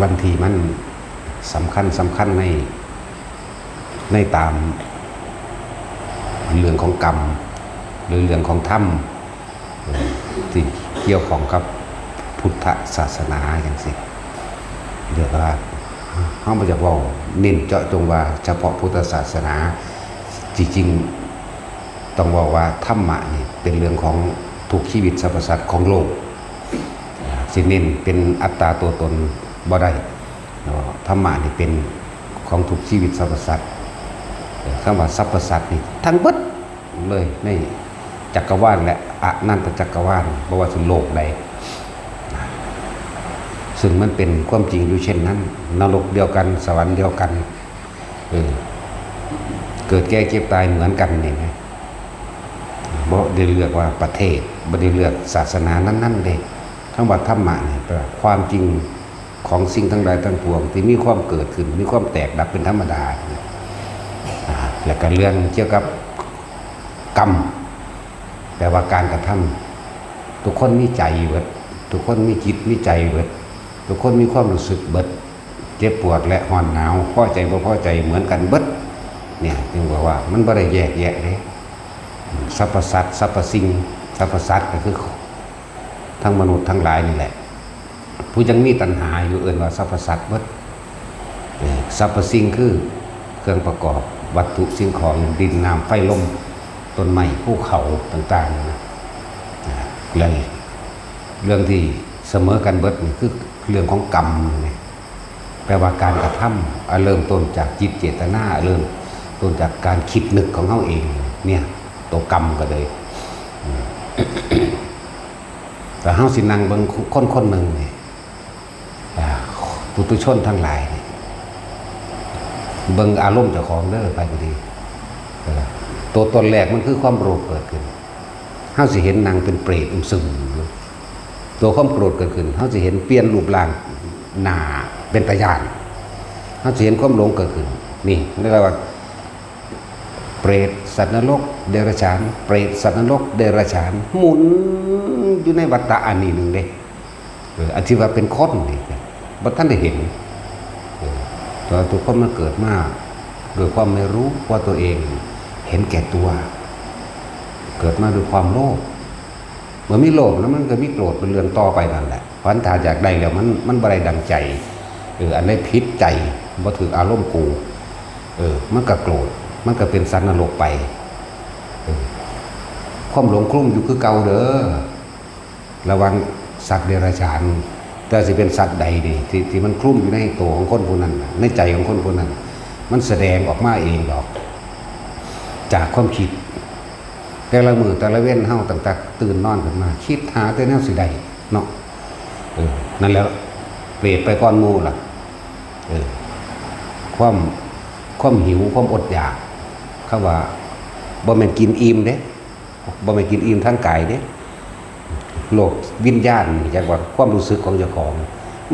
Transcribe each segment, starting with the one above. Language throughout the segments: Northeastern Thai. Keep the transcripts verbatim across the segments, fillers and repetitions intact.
วันที่มันสำคัญสำคัญในในตามเรื่องของกรรม หรือเรื่องของธรรมที่เกี่ยวข้องกับพุทธศาสนาอย่างสิเรียกว่าเฮาบ่อยากเว้าเน้นเจาะจงว่าเฉพาะพุทธศาสนาจริงๆ ต้องบอกว่าธรรมะนี่เป็นเรื่องของทุกชีวิตสรรพสัตว์ของโลกสิเน้นเป็นอัตตาตัวตนบ่ได้เนาะธรรมะนี่เป็นของทุกชีวิตสรรพสัตว์คำว่าสรรพสัตว์นี่ทั้งเบิดเลยในจักรวาลและอนันตจักรวาลบ่ว่าสิโลกใดซึ่งมันเป็นความจริงอยู่เช่นนั้นนรกเดียวกันสวรรค์เดียวกัน เออเกิดแก่เจ็บตายเหมือนกันนี่นะบ่ได้เลือกว่าประเทศบ่ได้เลือกศาสนานั้นๆเลยคำว่าธรรมะนี่แปลว่าความจริงของสิ่งทั้งหลายทั้งปวงที่มีความเกิดขึ้นมีความแตกดับเป็นธรรมดาอ่าแล้วก็เรื่องเกี่ยวกับกรรมแปลว่าการกระทำทุกคนมีใจเบิดทุกคนมีจิตมีใจเบิดทุกคนมีความรู้สึกเบิด เจ็บปวดและร้อนหนาวพอใจบ่พอใจเหมือนกันเบิดเนี่ยจึงบอกว่ามันบ่ได้แยกแยะเลยสรรพสัตว์สรรพสิ่งสรรพสัตว์ก็คือทั้งมนุษย์ทั้งหลายนี่แหละผู้ยังมีตัณหาอยู่เอิ้นว่าสรรพสัตว์เบิดเออสรรพสิ่งคือเครื่องประกอบวัตถุสิ่งของดินน้ำไฟลมต้นไม้ภูเขาต่างๆนะนะและเรื่องที่เสมอกันเบิดนี่คือเรื่องของกรรมนี่ แปลว่าการกระทำอ่ะเริ่มต้นจากจิตเจตนาเริ่มต้นจากการคิดนึกของเฮาเองเนี่ยตัวกรรมก็เลยอืมแต่เฮาสินั่งเบิ่งคนคนหนึ่งนี่อ่าปุถุชนทั้งหลายนี่เบิ่งอารมณ์เจ้าของเด้อไปก็ดีเออตัวตนแรกมันคือความโลภเกิดขึ้นเฮาสิเห็นนางเป็นเปรตอึมซึมอยู่ ตัวความโกรธเกิดขึ้นเฮาสิเห็นเปลี่ยนรูปร่างหน้าเป็นตาย้านเฮาสิเห็นความหลงเกิดขึ้นนี่เรียกว่าเปรตสัตว์นรกเดรัจฉานเปรตสัตว์นรกเดรัจฉานหมุนอยู่ในวัฏฏะอันนี้หนึ่งเด้เอออันที่ว่าเป็นคนนี่บ่ทันได้เห็นเออแต่ว่าทุกคนมันเกิดมาด้วยความไม่รู้ว่าตัวเองเห็นแก่ตัว เกิดมาด้วยความโลภ เมื่อมีโลภแล้วมันก็มีโกรธเป็นเรื่องต่อไปนั่นแหละเพราะฉะนั้นถ้าอยากได้แล้วมันมันบ่ได้ดังใจเอออันใดผิดใจบ่ถืกอารมณ์กูเออมันก็โกรธมันก็เป็นสัตว์นรกไปเออความหลงคลุ้มอยู่คือเก่าเด้อระวังสัตว์เดรัจฉานแต่สิเป็นสัตว์ใดนี่ที่ที่มันคลุ้มอยู่ในตัวของคนผู้นั้นน่ะในใจของคนผู้นั้นน่ะมันแสดงออกมาเองดอก จากความคิด แต่ละมื้อแต่ละเว็นเฮาตั้งแต่ตื่นนอนขึ้นมา คิดหาแต่แนวสิได้เนาะเออนั่นแหละเปรตไปก่อนหมู่ล่ะเออความความหิวความอดอยากคำว่าบ่แม่นกินอิ่มเด้บ่แม่นกินอิ่มทางกายเด้โลกวิญญาณจักว่าความรู้สึกของเจ้าของ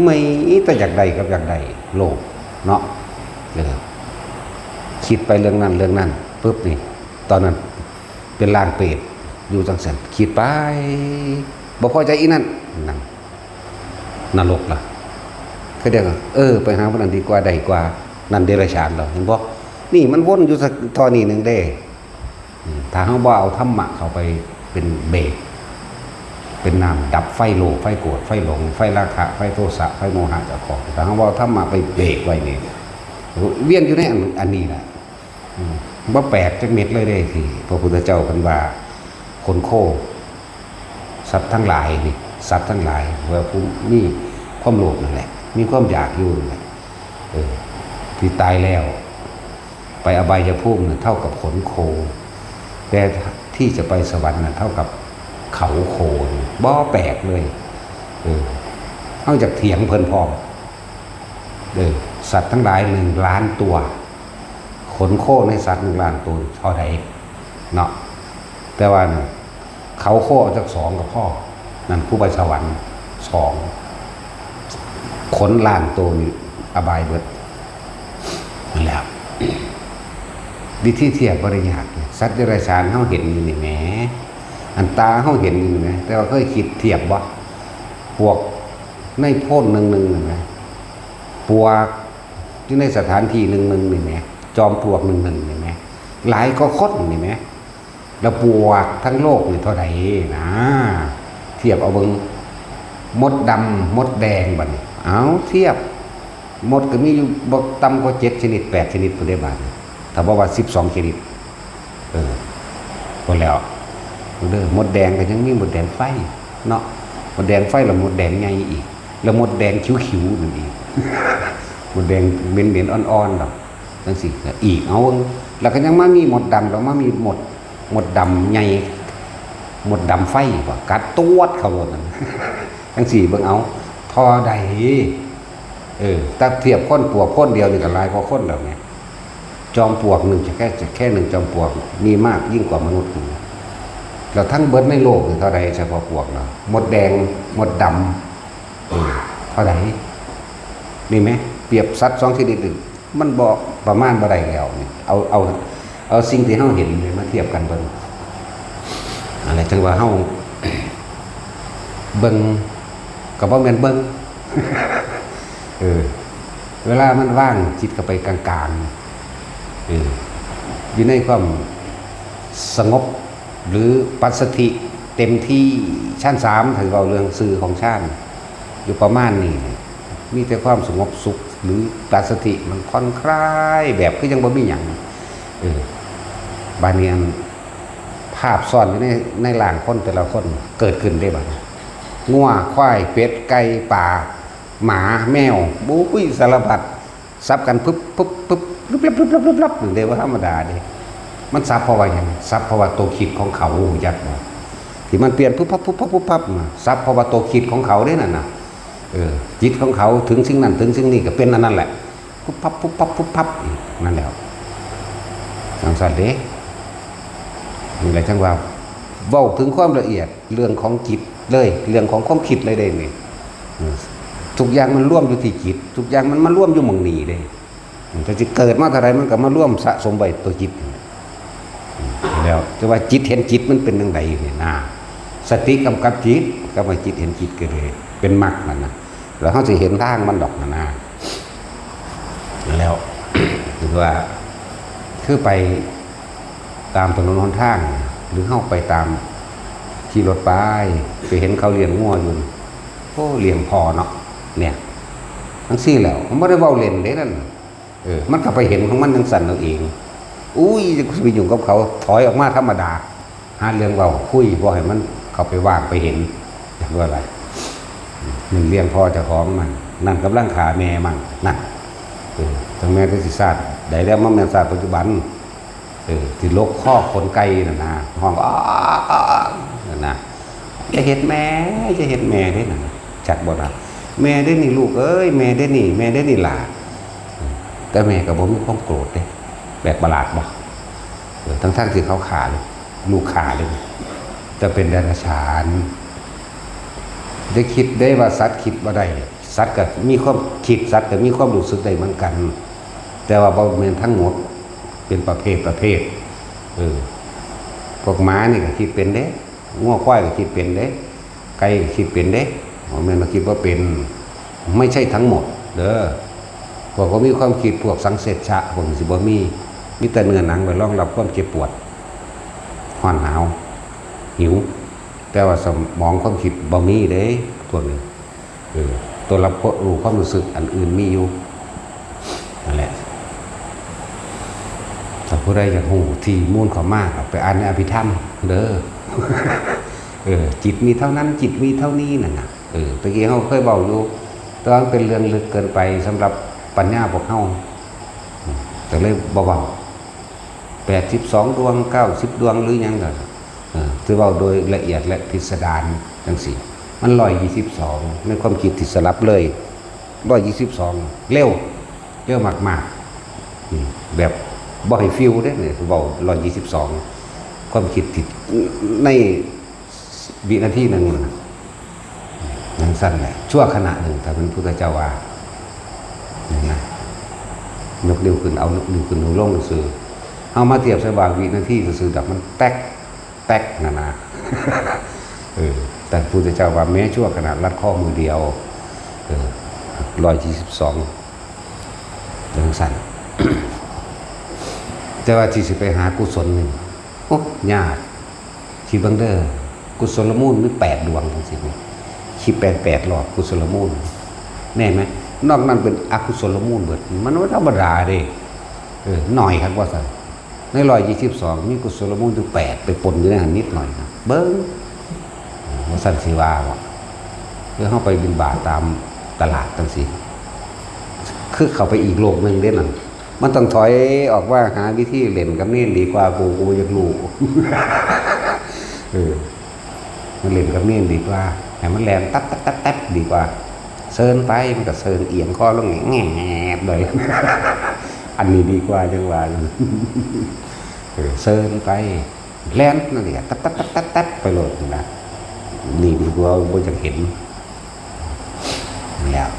ไม่แต่อยากได้กับอยากได้โลภเนาะเออคิดไปเรื่องนั้นเรื่องนั้นปุ๊บนี่ ตอนนั้นเป็นร่างเปรตอยู่จังซั่นคิดไปบ่พอใจอีนั่นนั่นนรกล่ะคือเดียวกันเออไปหาผู้นั้นดีกว่าได้กว่านั่นเดรัจฉานเหรอเห็นบ่นี่มันวนอยู่สักท่อนี้หนึ่งเด้อืมถ้าเฮาบ่เอาธรรมะเข้าไปเป็นเบรกเป็นน้ำดับไฟโลภไฟโกรธไฟหลงไฟราคะไฟโทสะไฟโมหะเจ้าของถ้าเฮาบ่เอาธรรมะไปเบรกไว้นี่เวียนอยู่ในอันอันนี้แหละ อืมบ่แปลกจักเม็ดเลยเด้ที่พระพุทธเจ้าเพิ่นว่าขนโคสัตว์ทั้งหลายนี่สัตว์ทั้งหลายว่าผู้มีความโลภนั่นแหละมีความอยากอยู่นั่นแหละเออที่ตายแล้วไปอบายภูมิน่ะเท่ากับขนโคแต่ที่จะไปสวรรค์น่ะเท่ากับเขาโคนี่บ่แปลกเลยเออเฮาอยากเถียงเพิ่นพร้อมเออสัตว์ทั้งหลายหนึ่งล้านตัว ขนโคในสัตว์หนึ่งล้านตัวเท่าใดเนาะแต่ว่านี่เขาโคเอาจากสองกับพ่อนั่นผู้ไปสวรรค์สองขนล้านตัวนี่อบายเบิดนั่นแหละวิธีเทียบบ่ได้ยากเลยสัตว์เดรัจฉานเฮาเห็นอยู่นี่แหมอันตาเฮาเห็นอยู่นี่แหมแต่ว่าเคยคิดเทียบบ่พวกในโพนหนึ่งหนึ่งนี่แหม ปลวกอยู่ในสถานที่หนึ่งหนึ่งนี่แหม จอมปลวกหนึ่งหนึ่งนี่แหม หลายกว่าคนนี่แหม แล้วปลวกทั้งโลกนี่เท่าใดนะ เทียบเอาเบิ่ง มดดำมดแดงบัดนี้ เอาเทียบ มดก็มีอยู่บ่ต่ำกว่าเจ็ดชนิดแปดชนิดพุ้นเด้บัดนี้ ถ้าบ่ว่าสิบสองชนิด เออ พุ้นแล้ว เด้อ มดแดงก็ยังมีมดแดงไฟเนาะ มดแดงไฟแล้วมดแดงใหญ่อีก แล้วมดแดงคิ้วๆนั่นอีก มดแดงเหม็นๆอ่อนๆดอก จังซี่ก็อีก เอาเบิ่ง แล้วก็ยังมามีมดดำ แล้วมามีมด มดดำใหญ่ มดดำไฟบ่ กัดตวดเข้าโลดนั่น จังซี่เบิ่งเอา เท่าใด เออ ถ้าเทียบคนปลวกคนเดียวนี่ก็หลายกว่าคนแล้วไง จอมปลวกหนึ่งจะแค่ จะแค่หนึ่งจอมปลวก มีมากยิ่งกว่ามนุษย์อีก แล้วทั้งเบิดในโลกนี่เท่าใดเฉพาะปลวกเนาะ มดแดง มดดำ เออ เท่าใด นี่แหม เปรียบสัตว์สองชนิดนี่ มันบ่ ประมาณบ่ได้แล้วนี่ เอา เอา เอาสิ่งที่เฮาเห็นนี่มาเทียบกันเบิ่ง อันนี้จั่งว่าเฮา เบิ่ง ก็บ่แม่นเบิ่ง เออ เวลามันว่างจิตก็ไปกลางๆ เออ อยู่ในความสงบ หรือปัสสัทธิเต็มที่ ฌานสาม ถ้าเว้าเรื่องซื่อของฌาน อยู่ประมาณนี้ มีแต่ความสงบสุข หรือปัสสัทธิมันผ่อนคลาย แบบคือยังบ่มีหยัง เออ บาดนี้อัน ภาพซ้อนอยู่ใน ในร่างคนแต่ละคนเกิดขึ้นได้บัดนี้ งัว ควาย เป็ด ไก่ ปลา หมา แมว บุ้ย สารพัด สับกันปึ๊บปึ๊บปึ๊บปึ๊บปึ๊บปึ๊บปึ๊บปึ๊บปึ๊บนี่เด้ บ่ธรรมดาเด้ มันสับเพราะว่าหยัง สับเพราะว่าตัวคิดของเขา ฮู้จักบ่ ที่มันเปลี่ยนปึ๊บปั๊บปึ๊บปั๊บปึ๊บปั๊บน่ะ สับเพราะว่าตัวคิดของเขาเด้นั่นน่ะ เออ จิตของเขาถึงสิ่งนั้นถึงสิ่งนี้ก็เป็นอันนั้นแหละ ปุ๊บปั๊บปุ๊บปั๊บปุ๊บปั๊บ นั่นแหละ จั่งซั่นเด้ นี่แหละจั่งว่า เว้าถึงความละเอียด เรื่องของจิตเลย เรื่องของความคิดเลยเด้นี่ อืม ทุกอย่างมันรวมอยู่ที่จิต ทุกอย่างมันมารวมอยู่หม่องนี้เด้ มันจะสิเกิดมาเท่าใดมันก็มารวมสะสมไว้ตัวจิต แล้วแต่ว่าจิตเห็นจิตมันเป็นจั่งใดนี่นะ สติกำกับจิต กำกับจิตเห็นจิตก็เลยเป็นมรรคนั่นนะ แล้วเฮาสิเห็นทางมันดอกนั่นนะ แล้ว คือว่า คือไปตามถนนหนทาง หรือเฮาไปตามขี่รถไป ไปเห็นเขาเลี้ยงงัวอยู่ โอ้ เลี้ยงพอเนาะ เนี่ย จั่งซี้แหล้ว มันบ่ได้เว้าเล่นเด้นั่น เออ มันก็ไปเห็นของมันจั่งซั่นเอาเอง อุ้ย จะไปยุ่งกับเขา ถอยออกมาธรรมดา หาเรื่องเว้าคุย บ่ให้มันเข้าไปว่างไปเห็น จักว่าอะไร มันเลี้ยงพ่อเจ้าของมัน นั่นกำลังฆ่าแม่มัน นั่น เออ จั่งแม่นแต่สิชาติใดแล้ว มันแม่นชาติปัจจุบัน เออ ที่ลกคอขนไก่นั่นนะ ฮ้อง "อ้า อ้า อ้า" นั่นนะ "อย่าเฮ็ดแม่ อย่าเฮ็ดแม่เด้" นั่นนะ จักบ่ล่ะ "แม่เด้นี่ลูกเอ้ย แม่เด้นี่ แม่เด้นี่หล่า" แต่แม่ก็บ่มีความโกรธเด้ แปลกประหลาดบ่ เออ ทั้งๆที่เขาฆ่าเลย ลูกฆ่าเลย แต่เป็นเดรัจฉาน ได้คิดได้ว่าสัตว์คิดบ่ได้ สัตว์ก็มีความคิด สัตว์ก็มีความรู้สึกได้เหมือนกัน แต่ว่าบ่แม่นทั้งหมด เป็นประเภทประเภท เออ พวกหมานี่ก็คิดเป็นเด้ งัวควายก็คิดเป็นเด้ ไก่ก็คิดเป็นเด้ บ่แม่นว่าคิดบ่เป็น ไม่ใช่ทั้งหมดเด้อ พวกบ่มีความคิด พวกสังเสชะ พวกนี้สิบ่มี มีแต่เนื้อหนังไว้รองรับความเจ็บปวด ร้อนหนาว หิว แต่ว่าสมองความคิดบ่มีเด้ พวกนี้ เออ ตัวรับรู้ความรู้สึกอันอื่นมีอยู่ นั่นแหละ ถ้าผู้ใดอยากรู้ที่มูลของมาก ไปอ่านในอภิธรรมเด้อ เออ จิตมีเท่านั้น จิตมีเท่านี้นั่นน่ะ เออ ตะกี้เฮาเคยเว้าอยู่ แต่ว่ามันเป็นเรื่องลึกเกินไปสำหรับปัญญาพวกเฮา อืม ก็เลยบ่เว้า แปดสิบสองดวง เก้าสิบดวง หรือหยังก็ เออ ถือเว้าโดยละเอียดและพิสดารจั่งซี้ มันร้อยยี่สิบสอง ในความคิดที่สลับเลย ร้อยยี่สิบสอง เร็ว เร็วมากๆ อืม แบบบ่ให้ฟิวเด้เนี่ย เว้าร้อยยี่สิบสอง ความคิดที่ในวินาทีหนึ่งน่ะ จั่งซั่นแหละ ชั่วขณะหนึ่ง ถ้าเป็นพุทธเจ้าว่า นี่นะ ยกนิ้วขึ้น เอายกนิ้วขึ้น เอาลงซื่อ เอามาเทียบใส่ว่าวินาทีซื่อๆ ดอกมันแต๊ก แต๊กนั่นนะ เออ แต่พุทธเจ้าว่าแม้ชั่วขณะลัดข้อมือเดียว เออ ร้อยยี่สิบสอง จังซั่น แต่ว่าที่สิไปหากุศลนี่ โอ้ ยาก คิดเบิ่งเด้อ กุศลมูลมีแปดดวงจังซี่ คิดแปด แปดรอบกุศลมูล แน่ไหม นอกนั้นเป็นอกุศลมูลเบิด มันบ่ธรรมดาเด้ เออ น้อยคักว่าซั่น ในร้อยยี่สิบสอง มีกุศลมูลอยู่แปด ไปปนอยู่ในหั่นนิดหน่อยนะ เบิ่ง ว่าซั่นสิว่าบ่ คือเฮาไปบิณฑบาตตามตลาดจังซี่ คือเข้าไปอีกโลกหนึ่งเด้นั่น มันต้องถอยออกว่าหาวิธีเล่นกับเณรดีกว่า กู กูอยากรู้ เออ มันเล่นกับเณรดีกว่า ให้มันแล่นตัดตัดตัดตัดดีกว่า เซินไป มันก็เซินเอียงคอลงแง่ๆเลย อันนี้ดีกว่าจังว่า เออ เซินไป แล่นนั่นแหละ ตัดตัดตัดตัดตัดไปโลดนะ นี่ดีกว่าบ่อยากเห็น แล้ว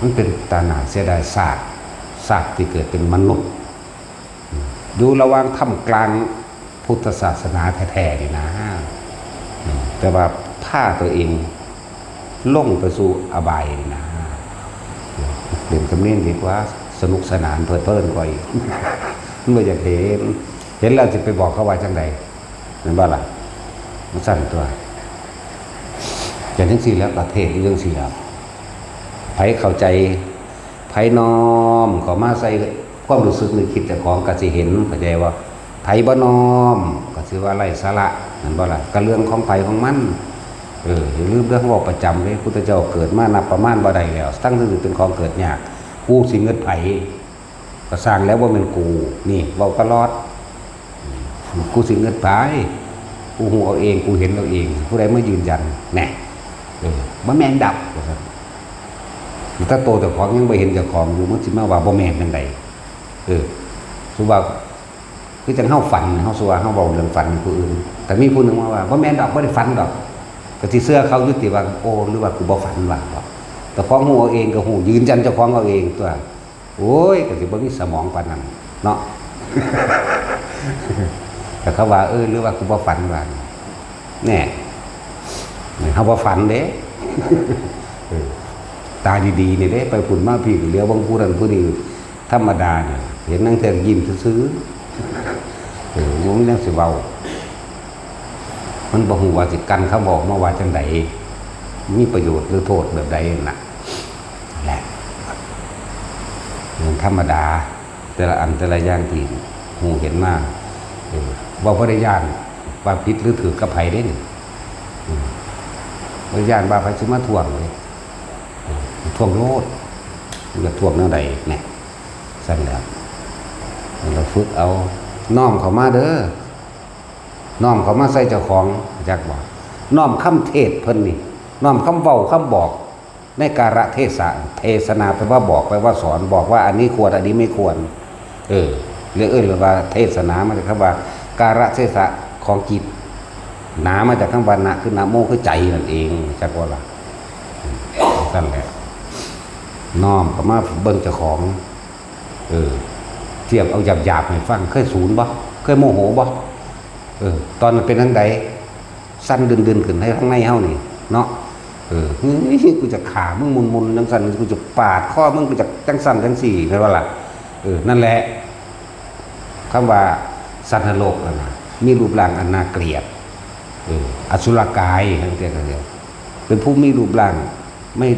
มันเป็นตาหน้าเสียดายซาก ซากที่เกิดเป็นมนุษย์ อยู่ระหว่างท่ามกลางพุทธศาสนาแท้ๆนี่นะ อืม แต่ว่าพาตัวเองลงไปสู่อบายนี่นะ เล่นกับเณรดีกว่า สนุกสนานเพลิดเพลินกว่าอีก มันบ่อยากเห็น เห็นแล้วสิไปบอกเขาว่าจังใด แม่นบ่ล่ะ มันซั่นตัว จังซี่แหล้ว ประเทศอยู่จังซี่แหล้ว ไผเข้าใจ ไผน้อมเข้ามาใส่ความรู้สึกนึกคิดเจ้าของก็สิเห็น เข้าใจบ่ ไผบ่น้อมก็สิว่าไร้สาระ แม่นบ่ล่ะ ก็เรื่องของไผของมัน เออ อย่าลืมเด้อ เฮาเว้าประจำเด้ พุทธเจ้าเกิดมานับประมาณบ่ได้แล้ว ทั้งที่เป็นของเกิดยาก กูสิเงิดไผ ก็สร้างแล้วบ่แม่นกู นี่เว้าตลอด กูสิเงิดไผ กูฮู้เอาเอง กูเห็นเอาเอง ผู้ใดมายืนยัน แน่ เออ บ่แม่นดอก ว่าซั่น ถ้าโตเจ้าของยังบ่เห็นเจ้าของอยู่ มึงสิมาว่าบ่แม่นจั่งใด เออ สมมุติว่า คือจั่งเฮาฝัน เฮาสมมุติว่าเฮาเว้าเรื่องฝันให้ผู้อื่น แต่มีผู้หนึ่งมาว่า บ่แม่นดอก บ่ได้ฝันดอก ก็สิเชื่อเขาอยู่ติว่า โอ้ หรือว่ากูบ่ฝันวะ เจ้าของฮู้เอาเองก็ฮู้ ยืนยันเจ้าของเอาเองตั๊ว โอ้ย ก็สิบ่มีสมองปานนั้นเนาะ แต่เขาว่า เออ หรือว่ากูบ่ฝันวะ แน่ เฮาบ่ฝันเด้ เออ ตาดีๆ นี่เด้ ไปพุ้นมาพี้ เหลียวเบิ่งผู้นั้นผู้นี้ ธรรมดาเนี่ย เห็นลางเทื่อยิ้มซื่อๆ เออ บ่มีหยังสิเว้า มันบ่ฮู้ว่าสิกลั่นคำเว้าออกมาว่าจั่งใด มีประโยชน์หรือโทษแบบใดนั่นน่ะ แหละ เรื่องธรรมดา แต่ละอันแต่ละอย่างที่ฮู้เห็นมา เออ เว้าบ่ได้ย้านว่าผิดหรือถูกกับไผเด้นี่ อืม บ่ได้ย้านว่าไผสิมาท้วงเด้ เออ ท้วงโลด มันก็ท้วงแนวใด แหน่ ซั่นแหละ เราฝึกเอา น้อมเข้ามาเด้อ น้อมเข้ามาใส่เจ้าของ จักบ่ น้อมคำเทศน์เพิ่นนี่ น้อมคำเว้าคำบอก ในกาลเทศะ เทศนาแปลว่าบอก แปลว่าสอน บอกว่าอันนี้ควร อันนี้ไม่ควร เออ เรียกเอิ้นว่าเทศนา มาจากคำว่า กาลเทศะของจิต นะ มาจากคำว่านะ คือนะโม คือใจนั่นเอง จักบ่ล่ะ ซั่นแหละ น้อมเข้ามาเบิ่งเจ้าของ เออ เทียบเอาหยาบๆ ให้ฟัง เคยสูนบ่ เคยโมโหบ่ เออ ตอนนั้นเป็นจั่งใด สั่นดึนๆ ขึ้นให้ข้างในเฮานี่ เนาะ เออ เฮ้ย กูจะฆ่ามึงมุนๆ จั่งซั่น กูจะปาดคอมึง กูจะจั่งซั่นจั่งซี่ แม่นบ่ล่ะ เออ นั่นแหละ คำว่าสัตว์นรกนั่นน่ะ มีรูปร่างอันน่าเกลียด เออ อสุรกาย จั่งซี้ เป็นผู้มีรูปร่างไม่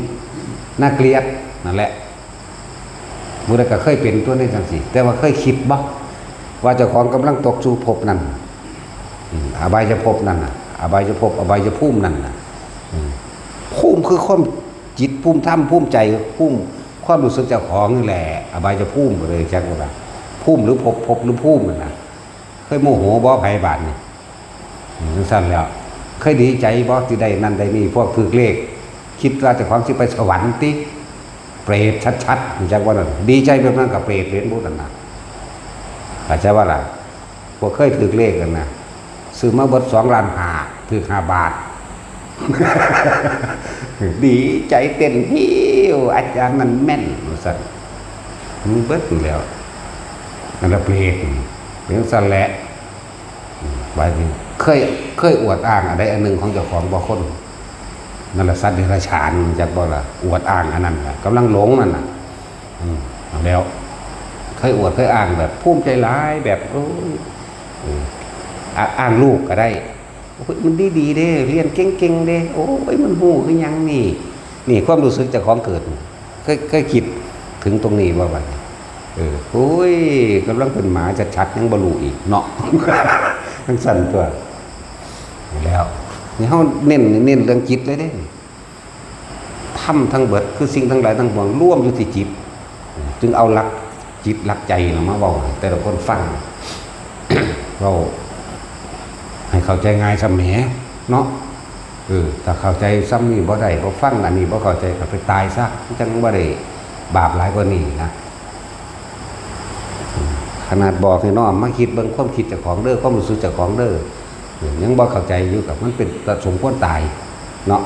น่าเกลียด นั่นแหละ ผู้ใดก็เคยเป็นตัวนี้จั่งซี้ แต่ว่าเคยคิดบ่ ว่าเจ้าของกำลังตกสู่ภพนั่น อืม อบายภพนั่นน่ะ อบายภพ อบายภูมินั่นน่ะ อืม ภูมิคือความจิต ภูมิธรรม ภูมิใจ ภูมิความรู้สึกเจ้าของนี่แหละ อบายภูมิ บ่ได้จักว่า ภูมิหรือภพ ภพหรือภูมินั่นน่ะ เคยโมโหบ่ ไผบาดนี่ จั่งซั่นแล้ว เคยดีใจบ่ที่ได้นั่นได้นี่ พวกถูกเลข คิดว่าเจ้าของสิไปสวรรค์ติ เปรตชัดๆ รู้จักบ่นั่น ดีใจแบบนั้นก็เปรตเป็นบุญนั่นน่ะ เข้าใจบ่ล่ะ พวกเคยถูกเลขกันน่ะ ซื้อมาเบิดสองล้านห้า ถูกห้าบาท ดีใจเต้นฮิ้ว อาจารย์นั่นแม่น ว่าซั่น มันเบิดแล้ว นั่นละเปรต เป็นจั่งซั่นแหละ หมายถึงเคย เคยอวดอ้างอันใดอันหนึ่งของเจ้าของบ่คน นั่นละสัตว์เดรัจฉาน จักบ่ล่ะ อวดอ้างอันนั้นล่ะ กำลังหลงนั่นน่ะ อืม เอาแล้ว เคยอวดเคยอ้างแบบภูมิใจหลายแบบ โอ้ย เออ อ่ะ อ้างลูกก็ได้ โอ้ย มันดีดีเด้ เรียนเก่งๆเด้ โอ้ย มันฮู้คือหยังนี่ นี่ความรู้สึกเจ้าของเกิด เคย เคยคิดถึงตรงนี้บ่บัดนี้ เออ โอ้ย กำลังเป็นหมาชัดๆ ยังบ่รู้อีกเนาะ จั่งซั่นตัว แล้ว นี่เฮาเน้น เน้นเรื่องจิตเลยเด้ ธรรมทั้งเบิด คือสิ่งทั้งหลายทั้งปวงรวมอยู่ที่จิต จึงเอาหลักจิตหลักใจน่ะมาเว้าให้แต่ละคนฟัง เว้าให้เข้าใจง่ายซำแหมเนาะ เออ ถ้าเข้าใจซำนี้บ่ได้ บ่ฟังอันนี้บ่เข้าใจ ก็ไปตายซะ มันจั่งบ่ได้บาปหลายกว่านี้นะ ขนาดบอกให้น้อมมาคิดเบิ่งความคิดเจ้าของเด้อ ความรู้สึกเจ้าของเด้อ ยังบ่เข้าใจอยู่ กับมันเป็นสมควรตายเนาะ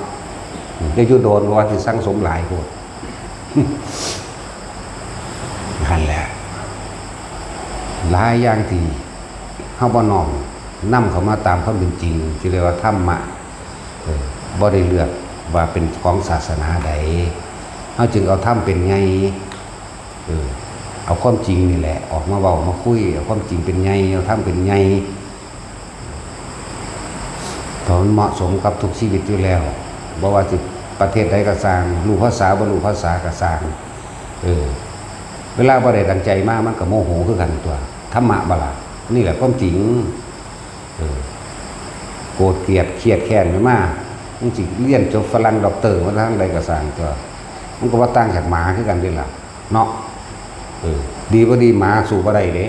จะอยู่โดน ว่าสิสั่งสมหลายโพด นั่นแหละ หลายอย่างที่เฮาบ่น้อมนำเข้ามาตามความเป็นจริง ที่เรียกว่าธรรมะ เออ บ่ได้เลือกว่าเป็นของศาสนาใด เฮาจึงเอาธรรมเป็นใหญ่ เออ เอาความจริงนี่แหละ ออกมาเว้ามาคุย เอาความจริงเป็นใหญ่ เอาธรรมเป็นใหญ่ เพราะมันเหมาะสมกับทุกชีวิตอยู่แล้ว บ่ว่าสิประเทศใดก็ซ่าง รู้ภาษาบ่รู้ภาษาก็ซ่าง เออ เวลาบ่ได้ดังใจมา มันก็โมโหคือกันตัว ธรรมะบ่ล่ะ นี่แหละความจริง เออ โกรธเกลียดเครียดแค้นขึ้นมา มึงสิเรียนจบฝรั่งด็อกเตอร์มาทางใดก็ซ่างตัว มันก็บ่ต่างจากหมาคือกันเด้ล่ะ เนาะ เออ ดีบ่ดีหมาสู้บ่ได้เด้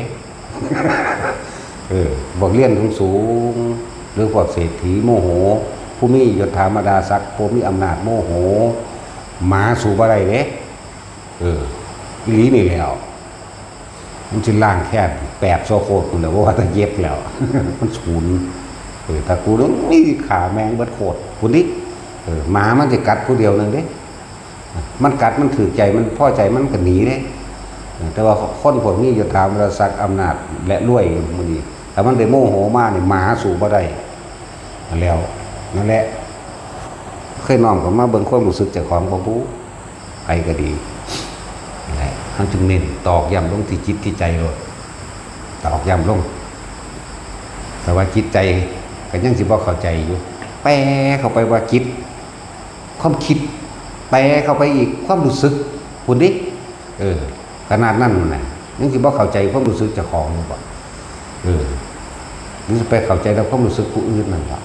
เออ พวกเรียนสูงๆ หรือพวกเศรษฐีโมโห ผู้มียศถาบรรดาศักดิ์ ผู้มีอำนาจโมโห หมาสู้บ่ได้เด้ เออ อีหลีนี่แหล้ว มันสิล้างแค้นแปดโซโคตรพุ้นแหล้ว บ่ว่าแต่เจ็ดแล้ว มันสูน เออ ถ้ากูต้องมีขาแม่งเบิดโคตรพุ้นดิ เออ หมามันสิกัดผู้เดียวหนึ่งเด้ มันกัดมันถืกใจ มันพอใจมันก็หนีเด้ เออ แต่ว่าคนพวกนี้ยศถาบรรดาศักดิ์อำนาจและรวยมื้อนี้ ถ้ามันได้โมโหมานี่หมาสู้บ่ได้ แล้ว นั่นแหละ เคยน้อมเข้ามาเบิ่งความรู้สึกเจ้าของบ่บุ ไผก็ดี นั่นแหละ เฮาจึงเน้นตอกย้ำลงที่จิตที่ใจโลด ตอกย้ำลง แต่ว่าจิตใจก็ยังสิบ่เข้าใจอยู่ แปลเข้าไปว่าจิต ความคิด แปลเข้าไปอีกความรู้สึกพุ้นดิ เออ ขนาดนั้นน่ะ ยังสิบ่เข้าใจความรู้สึกเจ้าของอยู่บ่ เออ หรือสิไปเข้าใจแต่ความรู้สึกผู้อื่นนั่นล่ะ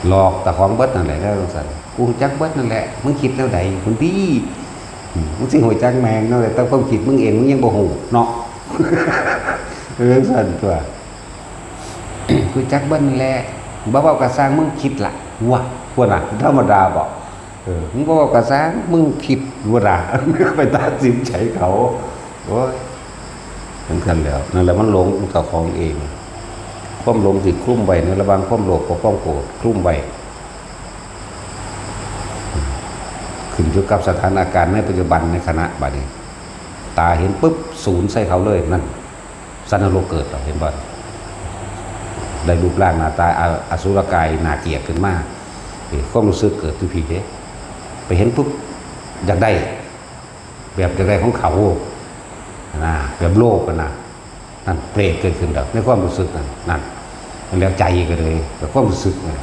หลอกเจ้าของเบิดนั่นแหละ แล้วจั่งซั่น กูรู้จักเบิดนั่นแหละ มึงคิดแนวใดพุ้นติ อืม มึงสิรู้จักแม่งแนวใด แต่ความคิดมึงเองมึงยังบ่รู้เนาะ เออ จั่งซั่นตัว รู้จักเบิดนั่นแหละ บ่เว้าก็ซ่าง มึงคิดล่ะ วะ พวกน่ะ ธรรมดาบ่ เออ มึงบ่เว้าก็ซ่าง มึงคิดว่าด่า ไปตัดสินใจเขา โอ้ย จั่งซั่นแหล้ว นั่นแหละมันหลงเจ้าของเอง ความหลงสิคลุมไว้ในระหว่างความโลภกับความโกรธ คลุมไว้ ขึ้นอยู่กับสถานการณ์ในปัจจุบันในขณะบัดนี้ ตาเห็นปุ๊บ สูนใส่เขาเลย นั่น สัตว์นรกเกิดแล้ว เห็นบ่ ได้รูปร่างหน้าตาอ- อสุรกายน่าเกลียดขึ้นมา เอ้ย ความรู้สึกเกิดอยู่พี้เด้ ไปเห็นปุ๊บ อยากได้ แบบอยากได้ของเขา นะ แบบโลภอะนะ นั่นเปรตเกิดขึ้นแล้ว ในความรู้สึกนั่น นั่น มันแล้วใจก็เลย แต่ความรู้สึกนั่น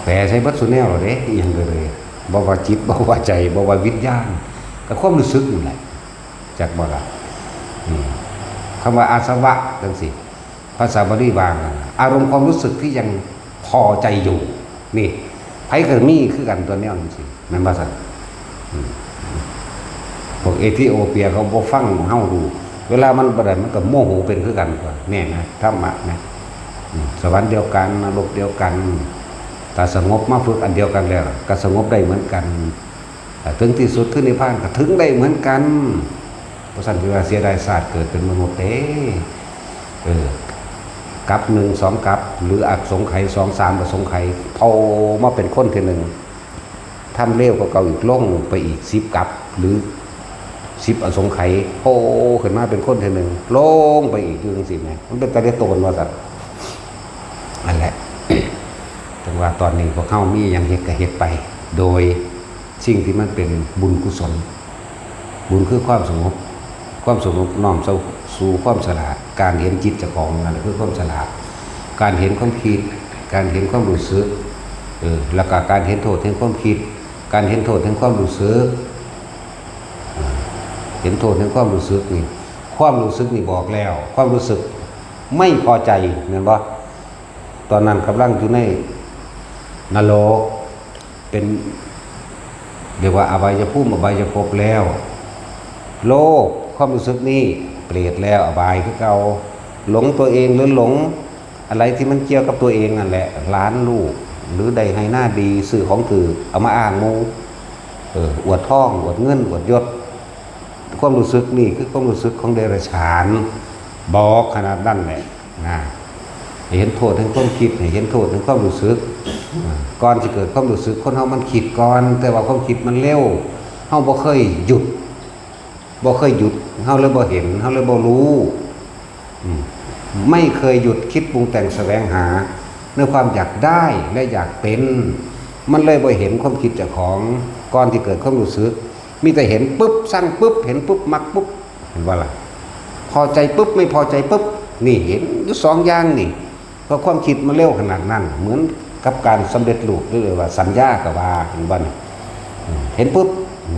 แปลใช้เบิดซุแนวแล้วเด้ อีหยังก็เลย บ่ว่าจิต บ่ว่าใจ บ่ว่าวิญญาณ ก็ความรู้สึกนั่นแหละ จักบ่ล่ะ อืม คำว่าอาสวะจั่งซี้ ภาษาบาลีว่า อารมณ์ความรู้สึกที่ยังพอใจอยู่ นี่ ไผก็มีคือกันตัวแนวจั่งซี้ แม่นบ่ซั่น อืม พวกเอธิโอเปียเขาบ่ฟังเฮาดู เวลามันบ่ได้มันก็โมโหเป็นคือกันตัว แน่นะ ธรรมะนะ อืม สวรรค์เดียวกัน นรกเดียวกัน ถ้าสงบมาฝึกอันเดียวกันแล้ว ก็สงบได้เหมือนกัน แต่ถึงที่สุดคือนิพพานก็ถึงได้เหมือนกัน เพราะฉะนั้นที่ว่าเสียดายชาติเกิดเป็นมนุษย์เด้ เออ กับหนึ่งสองกับ หรืออสงไขยสองสามอสงไขย โผล่มาเป็นคนทีหนึ่ง ทำเลวกว่าเก่าอีก ลงไปอีกสิบกับ หรือสิบอสงไขย โผล่ขึ้นมาเป็นคนทีหนึ่ง ลงไปอีกอยู่จั่งซี้แหม มันเป็นตาเดโตนว่าซั่น นั่นแหละ จั่งว่าตอนนี้พวกเฮามีหยังเฮ็ดก็เฮ็ดไป โดยสิ่งที่มันเป็นบุญกุศล บุญคือความสงบ ความสงบน้อมสู่ความฉลาด การเห็นจิตเจ้าของนั่นคือความฉลาด การเห็นความคิด การเห็นความรู้สึก เออ แล้วก็การเห็นโทษแห่งความคิด การเห็นโทษแห่งความรู้สึก เห็นโทษแห่งความรู้สึกนี่ ความรู้สึกนี่บอกแล้ว ความรู้สึกไม่พอใจ แม่นบ่ ตอนนั้นกำลังอยู่ในนรก เป็น เรียกว่าอบายภูมิ อบายภพแล้ว โลภ ความรู้สึกนี่ เปรตแล้ว อบายคือเก่า หลงตัวเองหรือหลงอะไรที่มันเกี่ยวกับตัวเองนั่นแหละ หลานลูก หรือได้ไฮ่นาดี ซื้อของถูก เอามาอ้างหมู่ เออ อวดทอง อวดเงิน อวดยศ ความรู้สึกนี่คือความรู้สึกของเดรัจฉาน บอกขนาดนั้นแหละนะ ให้เห็นโทษแห่งความคิด ให้เห็นโทษแห่งความรู้สึก อ่า ก่อนสิเกิดความรู้สึก คนเฮามันคิดก่อน แต่ว่าความคิดมันเร็ว เฮาบ่เคยหยุด บ่เคยหยุด เฮาเลยบ่เห็น เฮาเลยบ่รู้ อืม ไม่เคยหยุดคิดปรุงแต่งแสวงหา ในความอยากได้และอยากเป็น มันเลยบ่เห็นความคิดเจ้าของ ก่อนที่เกิดความรู้สึก มีแต่เห็นปุ๊บ ซังปุ๊บ เห็นปุ๊บ มักปุ๊บ เห็นบ่ล่ะ พอใจปุ๊บ ไม่พอใจปุ๊บ นี่เห็นอยู่สองอย่างนี่ เพราะความคิดมันเร็วขนาดนั้น เหมือนกับการสำเร็จรูป หรือว่าสัญญาก็ว่า เห็นบ่นี่ อืม เห็นปุ๊บ อื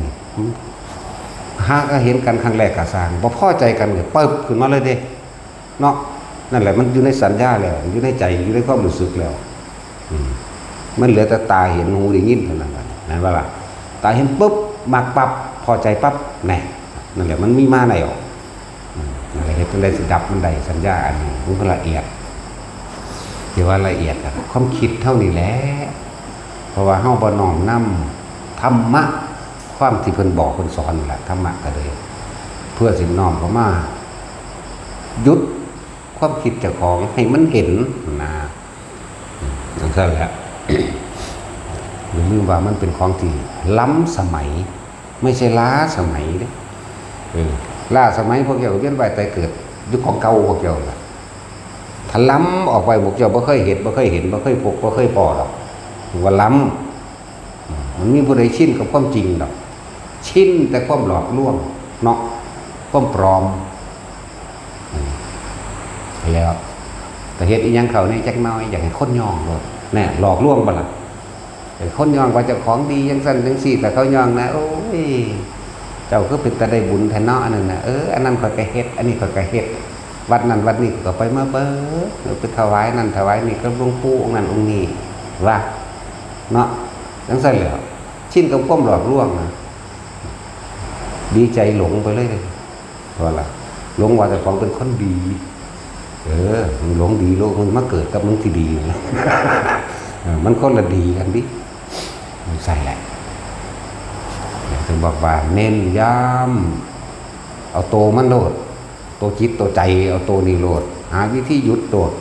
ม หากเห็นกันครั้งแรกก็ซ่าง บ่พอใจกันก็ปึ๊บขึ้นมาเลยเด้ เนาะ นั่นแหละ มันอยู่ในสัญญาแล้ว อยู่ในใจ อยู่ในความรู้สึกแล้ว อืม มันเหลือแต่ตาเห็น หูได้ยินเท่านั้นล่ะ แม่นบ่ล่ะ ตาเห็นปุ๊บ มักปั๊บ พอใจปั๊บ แน่ นั่นแหละ มันมีมาแล้ว อืม นั่นแหละ เฮ็ดจั่งใดสิดับมันได้ สัญญาอันนี้ มันก็ละเอียด ที่ว่าละเอียดอะ ความคิดเฮานี่แหละ เพราะว่าเฮาบ่น้อมนำธรรมะ ความที่เพิ่นบอกเพิ่นสอนนั่นแหละ ธรรมะก็เลย เพื่อสิน้อมเข้ามาหยุดความคิดเจ้าของให้มันเห็นนะ จั่งซั่นแหละ อย่าลืมว่ามันเป็นของที่ล้ำสมัย ไม่ใช่ล้าสมัยเด้ เออ ล้าสมัยพวกเจ้าเวียนว่ายตายเกิดอยู่ของเก่าพวกเจ้าล่ะ ถ้าล้ำออกไปพวกเจ้าบ่เคยเห็น บ่เคยเห็น บ่เคยพบ บ่เคยพ้อดอก ถือว่าล้ำ อืม มันมีผู้ใดชินกับความจริงดอก ชินแต่ความหลอกลวงเนาะ ความปลอม อืม แล้ว แต่เฮ็ดอีหยังเข้าแหน่จักหน่อย อยากให้คนยองโลด แน่ หลอกลวงบ่ล่ะ ให้คนยองว่าเจ้าของดีจั่งซั้นจั่งซี้ แต่เขายองนะ โอ้ย เจ้าคือเป็นตาได้บุญแท้เนาะ อันนั้นน่ะ เออ อันนั้นข้อยก็เฮ็ด อันนี้ข้อยก็เฮ็ด วัดนั้นวัดนี้ก็ไปมาเบิด ไปถวายนั่นถวายนี่กับหลวงปู่องค์นั้นองค์นี้ ว่า เนาะ จั่งซั้นแหละ ชินกับความหลอกลวงนะ ดีใจหลงไปเลย ว่าล่ะ หลงว่าเจ้าของเป็นคนดี เออ มึงหลงดีโลก มึงมาเกิดกับมึงที่ดีนะ เออ มันคนละดีกันดิ มันใส่แหละ ถึงบอกว่าเน้นย้ำ เอาโตมันโลด โตจิตโตใจ เอาโตนี่โลด หาวิธีหยุดโลด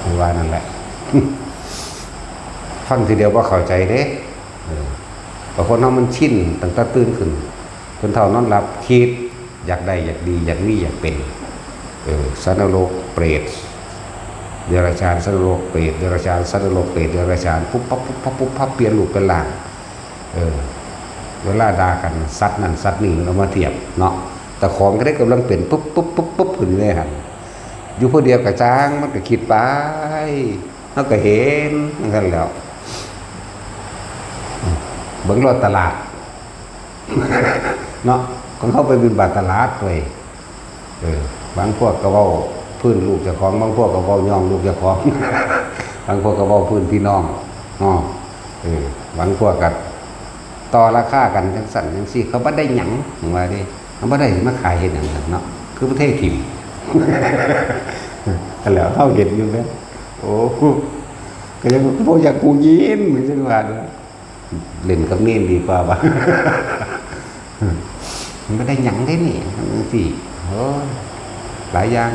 คือว่านั่นแหละ ฟังทีเดียวบ่เข้าใจเด้ เออ บางคนเฮามันชินตั้งแต่ตื่นขึ้น จนเฒ่านอนหลับ คิด อยากได้ อยากดี อยากมี อยากเป็น เออ สัตว์นรก เปรต เดรัจฉาน สัตว์นรก เปรต เดรัจฉาน สัตว์นรก เปรต เดรัจฉาน ปุ๊บปั๊บ ปุ๊บปั๊บ ปุ๊บปั๊บ เปลี่ยนรูปเป็นร่าง เออ เวลาด่ากัน สัตว์นั่นสัตว์นี่ มันเอามาเทียบเนาะ แต่ของก็ได้กำลังเป็นปุ๊บปุ๊บปุ๊บปุ๊บขึ้นอยู่ในหั้น อยู่ผู้เดียวก็ซ่าง มันก็คิดไป เฮาก็เห็นจั่งซั้นแหล้ว เบิ่งรอดตลาด เนาะ ของเฮาไปบิณฑบาตตลาดเว้ย เออ บางพวกก็เว้าพื้นลูกเจ้าของ บางพวกก็เว้ายองลูกเจ้าของ บางพวกก็เว้าพื้นพี่น้อง อ้อ เออ บางพวกก็ต่อราคากันจั่งซั้นจั่งซี้ เขาบ่ได้หยัง ว่าเด้ เขาบ่ได้มาขายเฮ็ดหยังซั่นเนาะ คือประเทศถิ่ม ก็แล้วเฮาเห็นอยู่แม่น โอ้ ก็ยังบ่อยากกูยิน จั่งว่าเด้อ เล่นกับเนนดีกว่าบ่ มันบ่ได้หยังเด้นี่ จั่งซี้ โอ้ หลายอย่าง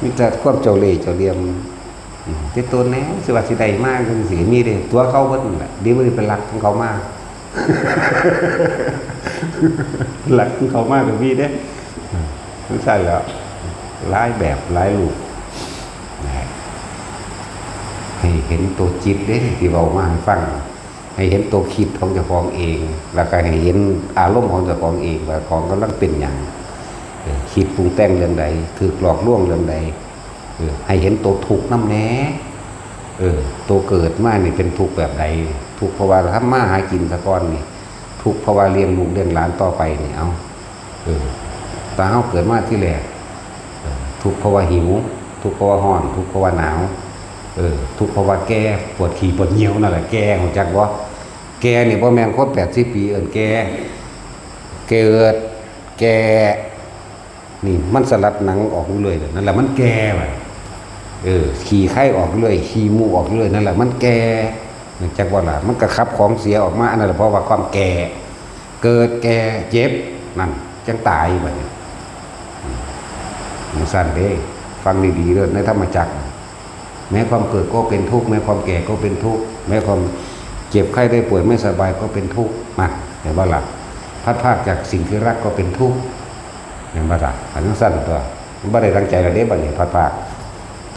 มีแต่ความเจ้าเล่ห์เจ้าเหลี่ยม อืม ติดตัวแหน่ สิว่าสิได้มาจั่งซี้ มีเด้ ตั๋วเขาเบิดนั่นแหละ เดี๋ยวมื้อนี้ไปลักของเขามา ลักของเขามาก็มีเด้ อืม จั่งซั้นแหล้ว หลายแบบหลายรูป นะ ให้เห็นตัวจิตเด้ ที่เว้ามาให้ฟัง ให้เห็นตัวคิดของเจ้าของเอง แล้วก็ให้เห็นอารมณ์ของเจ้าของเอง ว่าของกำลังเป็นหยัง เออ คิดปรุงแต่งเรื่องใด ถูกหลอกลวงเรื่องใด เออ ให้เห็นตัวทุกข์นำแหน่ เออ ตัวเกิดมานี่เป็นทุกข์แบบใด ทุกข์เพราะว่าทำมาหากินซะก่อนนี่ ทุกข์เพราะว่าเลี้ยงลูกเลี้ยงหลานต่อไปนี่ เอา เออ ตาเฮาเกิดมาที่แรก เออ ทุกข์เพราะว่าหิว ทุกข์เพราะว่าร้อน ทุกข์เพราะว่าหนาว เออ ทุกข์เพราะว่าแก่ ปวดขี้ปวดเยี่ยวนั่นแหละ แก่ รู้จักบ่ แก่นี่บ่แม่นคนแปดสิบปีเอิ้นแก่ เกิด แก่ นี่มันสลัดหนังออกอยู่เรื่อยเลย นั่นแหละมันแก่ไป เออ ขี้ไคออกเรื่อย ขี้มูกออกเรื่อย นั่นแหละมันแก่ รู้จักบ่ล่ะ มันก็ขับของเสียออกมา อันนั้นแหละเพราะว่าความแก่ เกิดแก่เจ็บ นั่น จั่งตายบัดนี้ อืม จั่งซั้นเด้ ฟังดีๆเด้อ ในธรรมจักร แม้ความเกิดก็เป็นทุกข์ แม้ความแก่ก็เป็นทุกข์ แม้ความเจ็บไข้ได้ป่วยไม่สบายก็เป็นทุกข์ นะ เห็นบ่ล่ะ พลัดพรากจากสิ่งที่รักก็เป็นทุกข์ เห็นบ่ล่ะ อันนั้นสั้นตัว มันบ่ได้ตั้งใจละเด้ บัดนี้พลัดพราก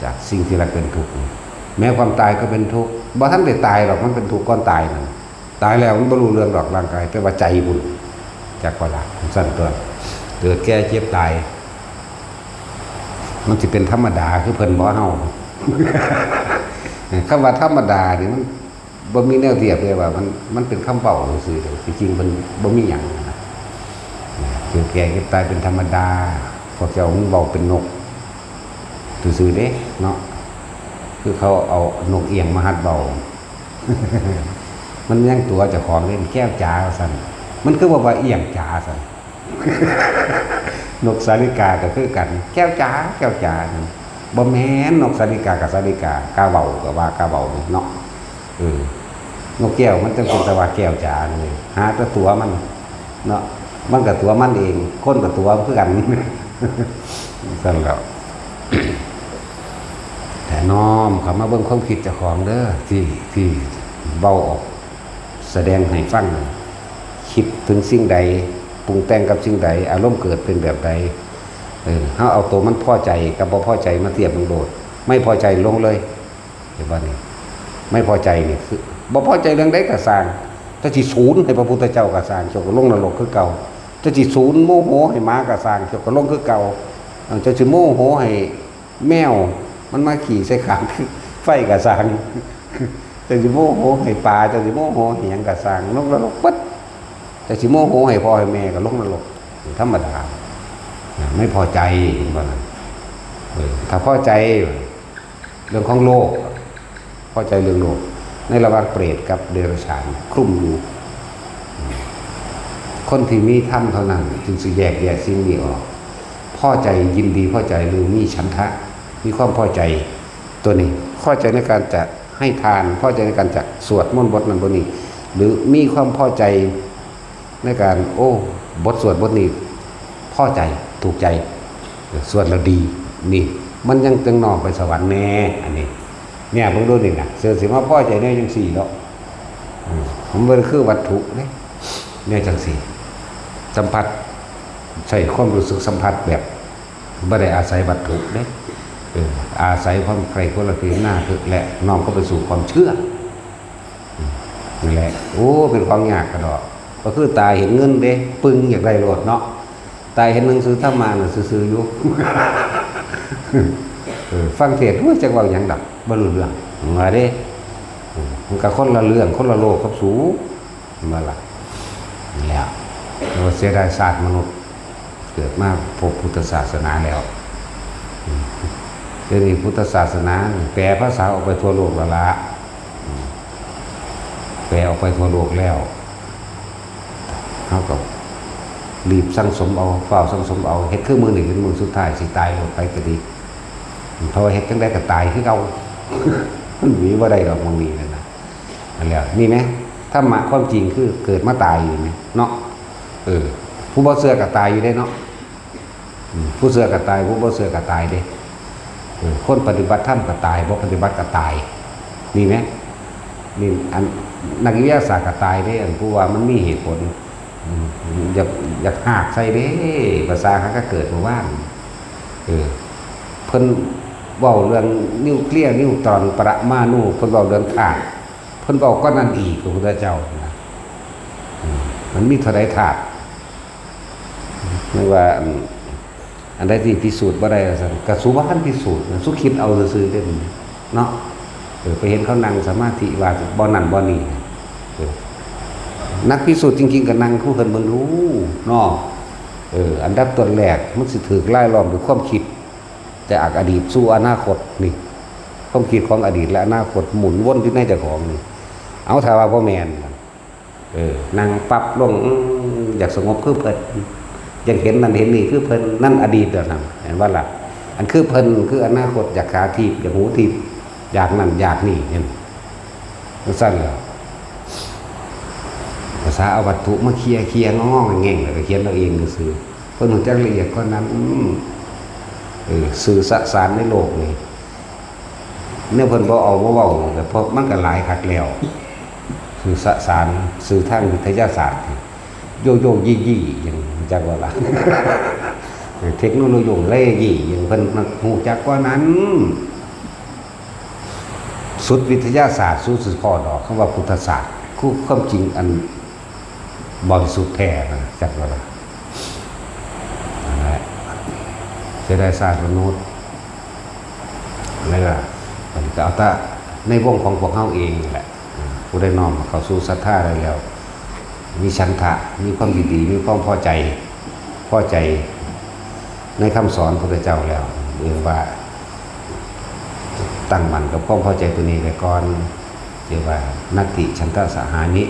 จากสิ่งที่รักเป็นทุกข์ แม้ความตายก็เป็นทุกข์ บ่ทันได้ตายหรอก มันเป็นทุกข์ก่อนตายนั่น ตายแล้วมันบ่รู้เรื่องดอกร่างกาย แต่ว่าใจพุ้น จักบ่ล่ะ สั้นตัว เกิดแก่เจ็บตาย มันสิเป็นธรรมดาคือเพิ่นบ่เฮา คำว่าธรรมดานี่มันบ่มีแนวเทียบเลยว่ามัน มันเป็นคำเว้าซื่อๆเด้อ ที่จริงมันบ่มีหยังนะ เกิดแก่เจ็บตายเป็นธรรมดา พวกเจ้ามันเว้าเป็นนกซื่อๆเด้เนาะ คือเขาเอานกเอี้ยงมาหัดเว้า มันยังตั๋วเจ้าของเล่น แก้วจ๋าว่าซั่น มันคือว่าว่าเอี้ยงจ๋าซั่น นกสาลิกาก็คือกัน แก้วจ๋า แก้วจ๋า บ่แม่นนกสาลิกากับสาลิกา กาเว้าก็ว่ากาเว้าเนาะ เออ นกแก้วมันจั่งเป็นตาว่าแก้วจ๋าเลย หาแต่ตั๋วมันเนาะ มันก็ตั๋วมันเอง คนก็ตั๋วคือกัน ซั่นแหล้ว แต่น้อมเข้ามาเบิ่งความคิดเจ้าของเด้อ ที่ ที่เว้าออก แสดงให้ฟัง คิดถึงสิ่งใด ปรุงแต่งกับสิ่งใด อารมณ์เกิดเป็นแบบใด เออ เฮาเอาตัวมันพอใจกับบ่พอใจมาเทียบเบิ่งโลด ไม่พอใจลงเลย เห็นบ่นี่ ไม่พอใจนี่คือ บ่พอใจเรื่องใดก็ซ่าง เจ้าสิสูนให้พระพุทธเจ้าก็ซ่าง เจ้าก็ลงนรกคือเก่า เจ้าสิสูนโมโหให้หมาก็ซ่าง เจ้าก็ลงคือเก่า เออ เจ้าสิโมโหให้แมวมันมาขี้ใส่ขาง ไฟก็ซ่าง เจ้าสิโมโหให้ปลา เจ้าสิโมโหให้หยังก็ซ่าง ลงนรกปึ๊ด เจ้าสิโมโหให้พ่อให้แม่ก็ลงนรก ธรรมดา ไม่พอใจ เห็นบ่นั่น เออ ถ้าพอใจ เรื่องของโลก พอใจเรื่องโลก ในระหว่างเปรตกับเดรัจฉานคลุมอยู่ คนที่มีธรรมเท่านั้นจึงสิแยกแยะสิ่งนี้ออก พอใจยินดีพอใจหรือมีฉันทะ มีความพอใจ ตัวนี้ พอใจในการจะให้ทาน พอใจในการจะสวดมนต์บทนั้นบทนี้ หรือมีความพอใจในการ โอ้ บทสวดบทนี้ พอใจ ถูกใจ สวดแล้วดี นี่ มันยังจั่งน้อมไปสวรรค์แน่ อันนี้ เนี่ย เบิ่งดูนี่นะ เสือสิมาพอใจแนวจั่งซี้เนาะ อืม มันบ่ได้คือวัตถุเด้ แนวจั่งซี้ สัมผัส ใช้ความรู้สึกสัมผัสแบบ บ่ได้อาศัยวัตถุเด้ เออ อาศัยความใคร่ควรและพิจารณา และน้อมเข้าไปสู่ความเชื่อ อืม นั่นแหละ โอ้ เป็นของยากกะดอก ก็คือตาเห็นเงินเด้ ปึงอยากได้โลดเนาะ ตาเห็นหนังสือธรรมะน่ะซื่อๆอยู่ เออ ฟังเทศน์ โอ้ย จักเว้าหยังดอก บ่รู้เรื่อง ว่าเด้ อืม มันก็คนละเรื่อง คนละโลกกับสู มาละ แล้ว แต่ว่าเสียดายชาติมนุษย์ เกิดมาพบพุทธศาสนาแล้ว อืม เดี๋ยวนี้พุทธศาสนาแปลภาษาออกไปทั่วโลกแล้วละ อืม แปลออกไปทั่วโลกแล้ว เฮาก็รีบสั่งสมเอา ฟ้าวสั่งสมเอา เฮ็ดคือมื้อนี้เป็นมื้อสุดท้าย สิตายโลดไปก็ดี เพราะว่าเฮ็ดจั่งใดก็ตายคือเก่า มันหนีบ่ได้ดอกหม่องนี้นั่นน่ะ นั่นแหละ นี่แหม ธรรมะความจริงคือเกิดมาตายอยู่นี่เนาะ เออ ผู้บ่เชื่อก็ตายอยู่เด้เนาะ อืม ผู้เชื่อก็ตาย ผู้บ่เชื่อก็ตายเด้ เออ คนปฏิบัติธรรมก็ตาย บ่ปฏิบัติก็ตาย นี่แหม นี่อันนักวิทยาศาสตร์ก็ตายเด้ อันผู้ว่ามันมีเหตุผล อืม อยาก อยากหากใส่เด้ ภาษาหากะเกิดเมื่อวาน เออ เพิ่นเว้าเรื่องนิวเคลียร์ นิวตรอน ปรมาณู เพิ่นเว้าเรื่องธาตุ เพิ่นบอกก็นั่นอีกพระพุทธเจ้านะ อืม มันมีเท่าใดธาตุ ไม่ว่าอัน อันใดที่พิสูจน์บ่ได้ว่าซั่น ก็สูบ่ทันพิสูจน์นะ สูคิดเอาซื่อๆเด้อเนาะ เออ ไปเห็นเขานั่งสมาธิว่าบ่นั่นบ่นี่นะ เออ นักพิสูจน์จริงๆก็นั่งคู่เพิ่นเบิ่งดูเนาะ เออ อันดับต้นแรกมันสิถูกรายล้อมด้วยความคิด จากอดีตสู่อนาคตนี่ ความคิดของอดีตและอนาคตหมุนวนอยู่ในเจ้าของนี่ เอาถ้าว่าบ่แม่น เออ นั่งปั๊บลง อืม อยากสงบคือเพิ่น อยากเห็นนั่นเห็นนี่คือเพิ่น นั่นอดีตแล้วนั่น เห็นบ่ล่ะ อันคือเพิ่นคืออนาคต อยากขาทิพย์ อยากหูทิพย์ อยากนั่นอยากนี่ เห็น จั่งซั้นแหละ ภาษาเอาวัตถุมาเคลียร์ เคลียร์ งอๆแง่งๆ แล้วก็เขียนเอาเองซื่อๆ เพิ่นรู้จักละเอียดกว่านั้น เออ สื่อสารในโลกนี่ เนี่ยเพิ่นบ่เอามาเว้า แต่เพราะมันก็หลายคักแล้ว สื่อสาร สื่อทางวิทยาศาสตร์ โยโย่ยี่ยี่หยังจักว่าล่ะ เทคโนโลยีเล่ยี่หยังเพิ่นมารู้จักกว่านั้น สุดวิทยาศาสตร์ สุดสิพ้อดอกคำว่าพุทธศาสตร์ คือความจริงอันบริสุทธิ์แท้นะ จักว่าล่ะ นั่นแหละ เสียดายชาติมนุษย์ แล้วก็ มันก็เอาแต่ในวงของพวกเฮาเองนี่แหละ ผู้ใดน้อมเข้าสู่ศรัทธาได้แล้ว มีฉันทะ มีความยินดี มีความพอใจ พอใจในคำสอนพระพุทธเจ้าแล้ว เรียกว่า ตั้งมั่นกับความพอใจตัวนี้ไว้ก่อน เรียกว่า นัตถิฉันทะสหานิ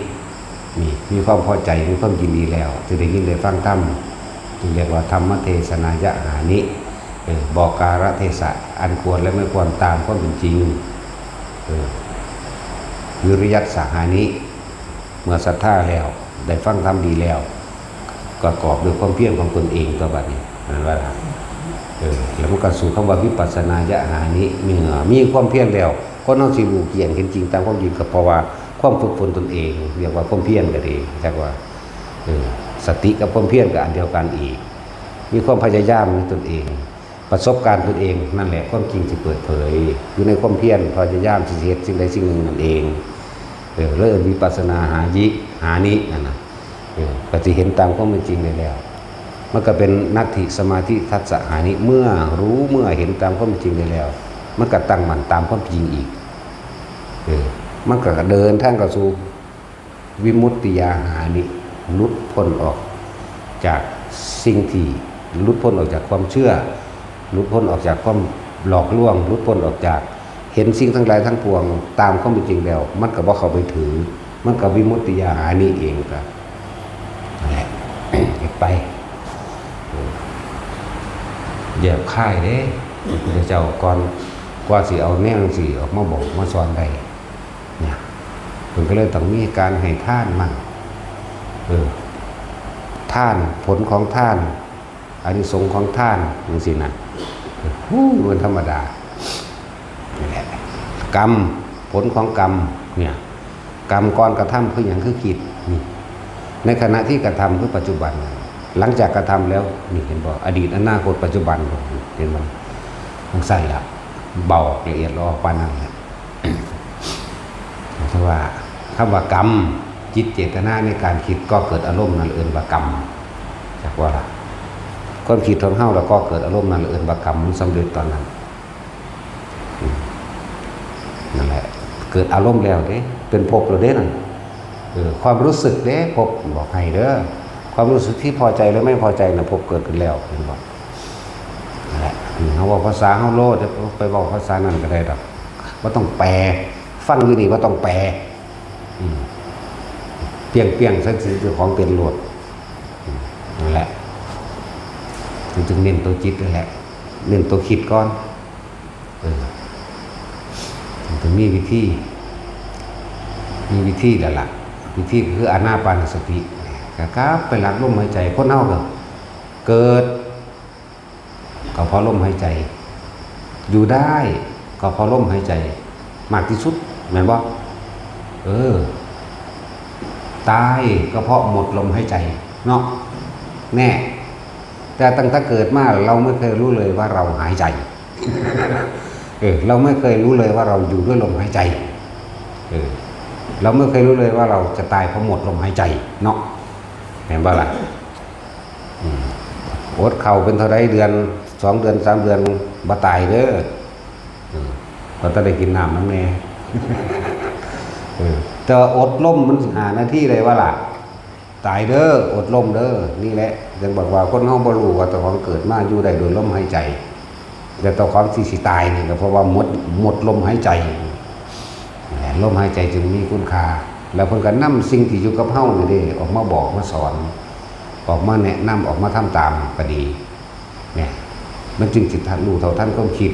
นี่ มีความพอใจ มีความยินดีแล้ว ที่ได้ยินได้ฟังธรรม จึงเรียกว่า ธรรมเทศนายะหานิ เออ บอกกาลเทศะ อันควรและไม่ควรตามความเป็นจริง เออ วิริยัสสหานิ เมื่อศรัทธาแล้ว ได้ฟังธรรมดีแล้ว ประกอบด้วยความเพียรของตนเองตัวบัดนี้ นั่นว่าล่ะ เออ แล้วมันก็สู่คำว่าวิปัสสนายะหานิ เมื่อมีความเพียรแล้ว คนเฮาสิรู้แจ้งเห็นจริงตามความจริง ก็เพราะว่าความฝึกฝนตนเอง เรียกว่าความเพียรก็ดี จักว่า เออ สติกับความเพียรก็อันเดียวกันอีก มีความพยายามในตนเอง ประสบการณ์ตนเองนั่นแหละ ความจริงสิเปิดเผย อยู่ในความเพียร พยายามสิเฮ็ดสิ่งใดสิ่งหนึ่งนั่นเอง เออ เลยเอิ้นวิปัสสนาหายิ หานินั่นน่ะ เออ ก็สิเห็นตามความเป็นจริงได้แล้ว มันก็เป็นนัตถิสมาธิทัสสะหานิ เมื่อรู้เมื่อเห็นตามความเป็นจริงได้แล้ว มันก็ตั้งมั่นตามความจริงอีก เออ มันก็เดินทางเข้าสู่วิมุตติยาหานิ หลุดพ้นออกจากสิ่งที่ หลุดพ้นออกจากความเชื่อ หลุดพ้นออกจากความหลอกลวง หลุดพ้นออกจาก เห็นสิ่งทั้งหลายทั้งปวงตามความเป็นจริงแล้ว มันก็บ่เข้าไปถือ มันก็วิมุตติยาหานิเองก็ นั่นแหละ เฮ็ดไป แยบคายเด้ พระพุทธเจ้าก่อน กว่าสิเอาแนวจั่งซี้ออกมาบอกมาสอนได้ เนี่ย เพิ่นก็เลยต้องมีการให้ทานมั่ง เออ ทาน ผลของทาน อานิสงส์ของทาน จั่งซี้นะ เออ ฮู้ มันธรรมดา นี่แหละ กรรม ผลของกรรม เนี่ย กรรมก่อนกระทำคือหยัง คือคิด นี่ ในขณะที่กระทำคือปัจจุบัน หลังจากกระทำแล้ว นี่เห็นบ่ อดีต อนาคต ปัจจุบัน เห็นบ่ จั่งซั้นล่ะ เบาละเอียดละออปานนั้นแหละ เพราะว่าคำว่ากรรม จิตเจตนาในการคิดก่อเกิดอารมณ์นั่นเอิ้นว่ากรรม จักว่าล่ะ ความคิดของเฮาแล้วก่อเกิดอารมณ์นั่นเอิ้นว่ากรรม มันสำเร็จตอนนั้น อืม นั่นแหละ เกิดอารมณ์แล้วเด้ เป็นภพแล้วเด้นั่น เออ ความรู้สึกเด้ ภพบอกให้เด้อ ความรู้สึกที่พอใจและไม่พอใจน่ะ ภพเกิดขึ้นแล้ว เห็นบ่ นั่นแหละ อืม เฮาเว้าภาษาเฮาโลด เดี๋ยวไปเว้าภาษานั่นก็ได้ดอก บ่ต้องแปล ฟังอยู่นี่บ่ต้องแปล อืม เปรี้ยงๆ ใส่สิ่งที่ของเป็นโลด อืม นั่นแหละ จึงเน้นตัวจิตนั่นแหละ เน้นตัวคิดก่อน เออ มันจะมีวิธี มีวิธีแล้วล่ะ วิธีก็คืออานาปานสติ ก็กลับไปหลักลมหายใจ คนเฮาก็เกิด ก็เพราะลมหายใจ อยู่ได้ ก็เพราะลมหายใจ มากที่สุด แม่นบ่ เออ ตายก็เพราะหมดลมหายใจ เนาะ แน่ แต่ตั้งแต่เกิดมาเราไม่เคยรู้เลยว่าเราหายใจ เออ เราไม่เคยรู้เลยว่าเราอยู่ด้วยลมหายใจ เออ เราไม่เคยรู้เลยว่าเราจะตายเพราะหมดลมหายใจเนาะ เห็นบ่ล่ะ อืม อดข้าวเป็นเท่าใดเดือน สองเดือน สามเดือน บ่ตายเด้อ อืม ก็ต้องได้กินน้ำนำแน่ เออ แต่ว่าอดลมมันสิห้านาทีได้บ่ล่ะ ตายเด้อ อดลมเด้อ นี่แหละ ยังบอกว่าคนเฮาบ่รู้ว่าเจ้าของเกิดมาอยู่ได้โดยลมหายใจ แต่เจ้าของสิสิตายนี่ก็เพราะว่าหมด หมดลมหายใจ ลมหายใจจึงมีคุณค่า แล้วเพิ่นก็นำสิ่งที่อยู่กับเฮานี่เด้ ออกมาบอกมาสอน ออกมาแนะนำ ออกมาทำตามก็ดี เนี่ย มันจึงสิทันรู้เท่าทันความคิด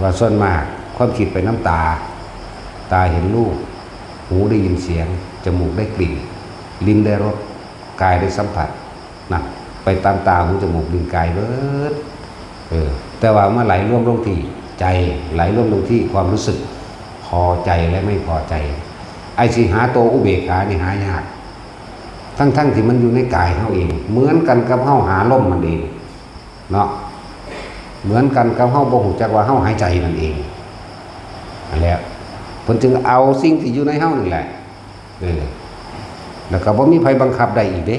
ว่าส่วนมากความคิดไปนำตา ตาเห็นรูป หูได้ยินเสียง จมูกได้กลิ่น ลิ้นได้รส กายได้สัมผัส นั่น ไปตามตา หู จมูก ลิ้น กายเบิด เออ แต่ว่ามาไหลรวมลงที่ใจ ไหลรวมลงที่ความรู้สึก พอใจและไม่พอใจ ไอ้สิหาตัวอุเบกขานี่หายาก ทั้งๆที่มันอยู่ในกายเฮาเอง เหมือนกันกับเฮาหาลมมันเอง เนาะ เหมือนกันกับเฮาบ่ฮู้จักว่าเฮาหายใจนั่นเอง นั่นแหละ เพิ่นจึงเอาสิ่งที่อยู่ในเฮานี่แหละ เออ แล้วก็บ่มีไผบังคับได้อีกเด้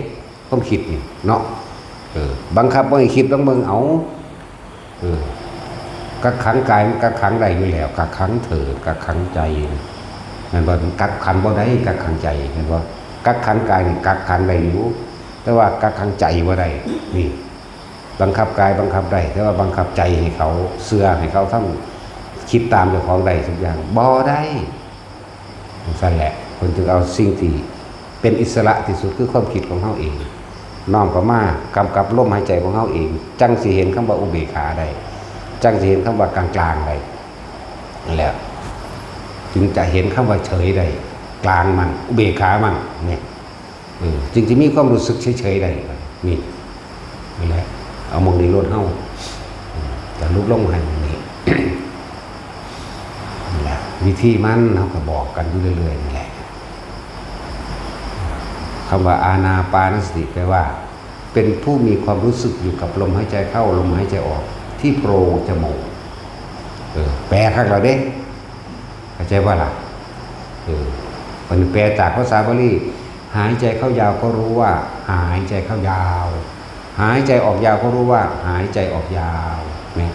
ความคิดนี่เนาะ เออ บังคับบ่ให้คิด ลองเบิ่งเอา เออ กักขังกายมันกักขังได้อยู่แล้ว กักขังเถิด กักขังใจ แม่นบ่ กักขังบ่ได้ กักขังใจ แม่นบ่ กักขังกายนี่กักขังได้อยู่ แต่ว่ากักขังใจบ่ได้ นี่ บังคับกายบังคับได้ แต่ว่าบังคับใจให้เขาเชื่อ ให้เขาทำ คิดตามเจ้าของได้ทุกอย่าง บ่ได้ จั่งซั้นแหละ เพิ่นจึงเอาสิ่งที่เป็นอิสระที่สุดคือความคิดของเฮาเอง น้อมเข้ามากำกับลมหายใจของเฮาเอง จั่งสิเห็นคำว่าอุเบกขาได้ จั่งสิเห็นคำว่ากลางๆได้ นั่นแหละ จึงจะเห็นคำว่าเฉยได้ กลางมัน อุเบกขามัน เนี่ย เออ จึงจะมีความรู้สึกเฉยๆได้ นี่ นี่แหละ เอาหม่องนี้โลดเฮา อืม จะลุกลงให้หม่องนี้ นี่แหละ วิธีมันเฮาก็บอกกันอยู่เรื่อยๆนี่แหละ คำว่าอานาปานสติแปลว่า เป็นผู้มีความรู้สึกอยู่กับลมหายใจเข้า ลมหายใจออก ที่โพรงจมูก เออ แปลคักแล้วเด้ เข้าใจบ่ล่ะ เออ มันแปลจากภาษาบาลี หายใจเข้ายาวก็รู้ว่า หายใจเข้ายาว หายใจออกยาวก็รู้ว่า หายใจออกยาว เนี่ย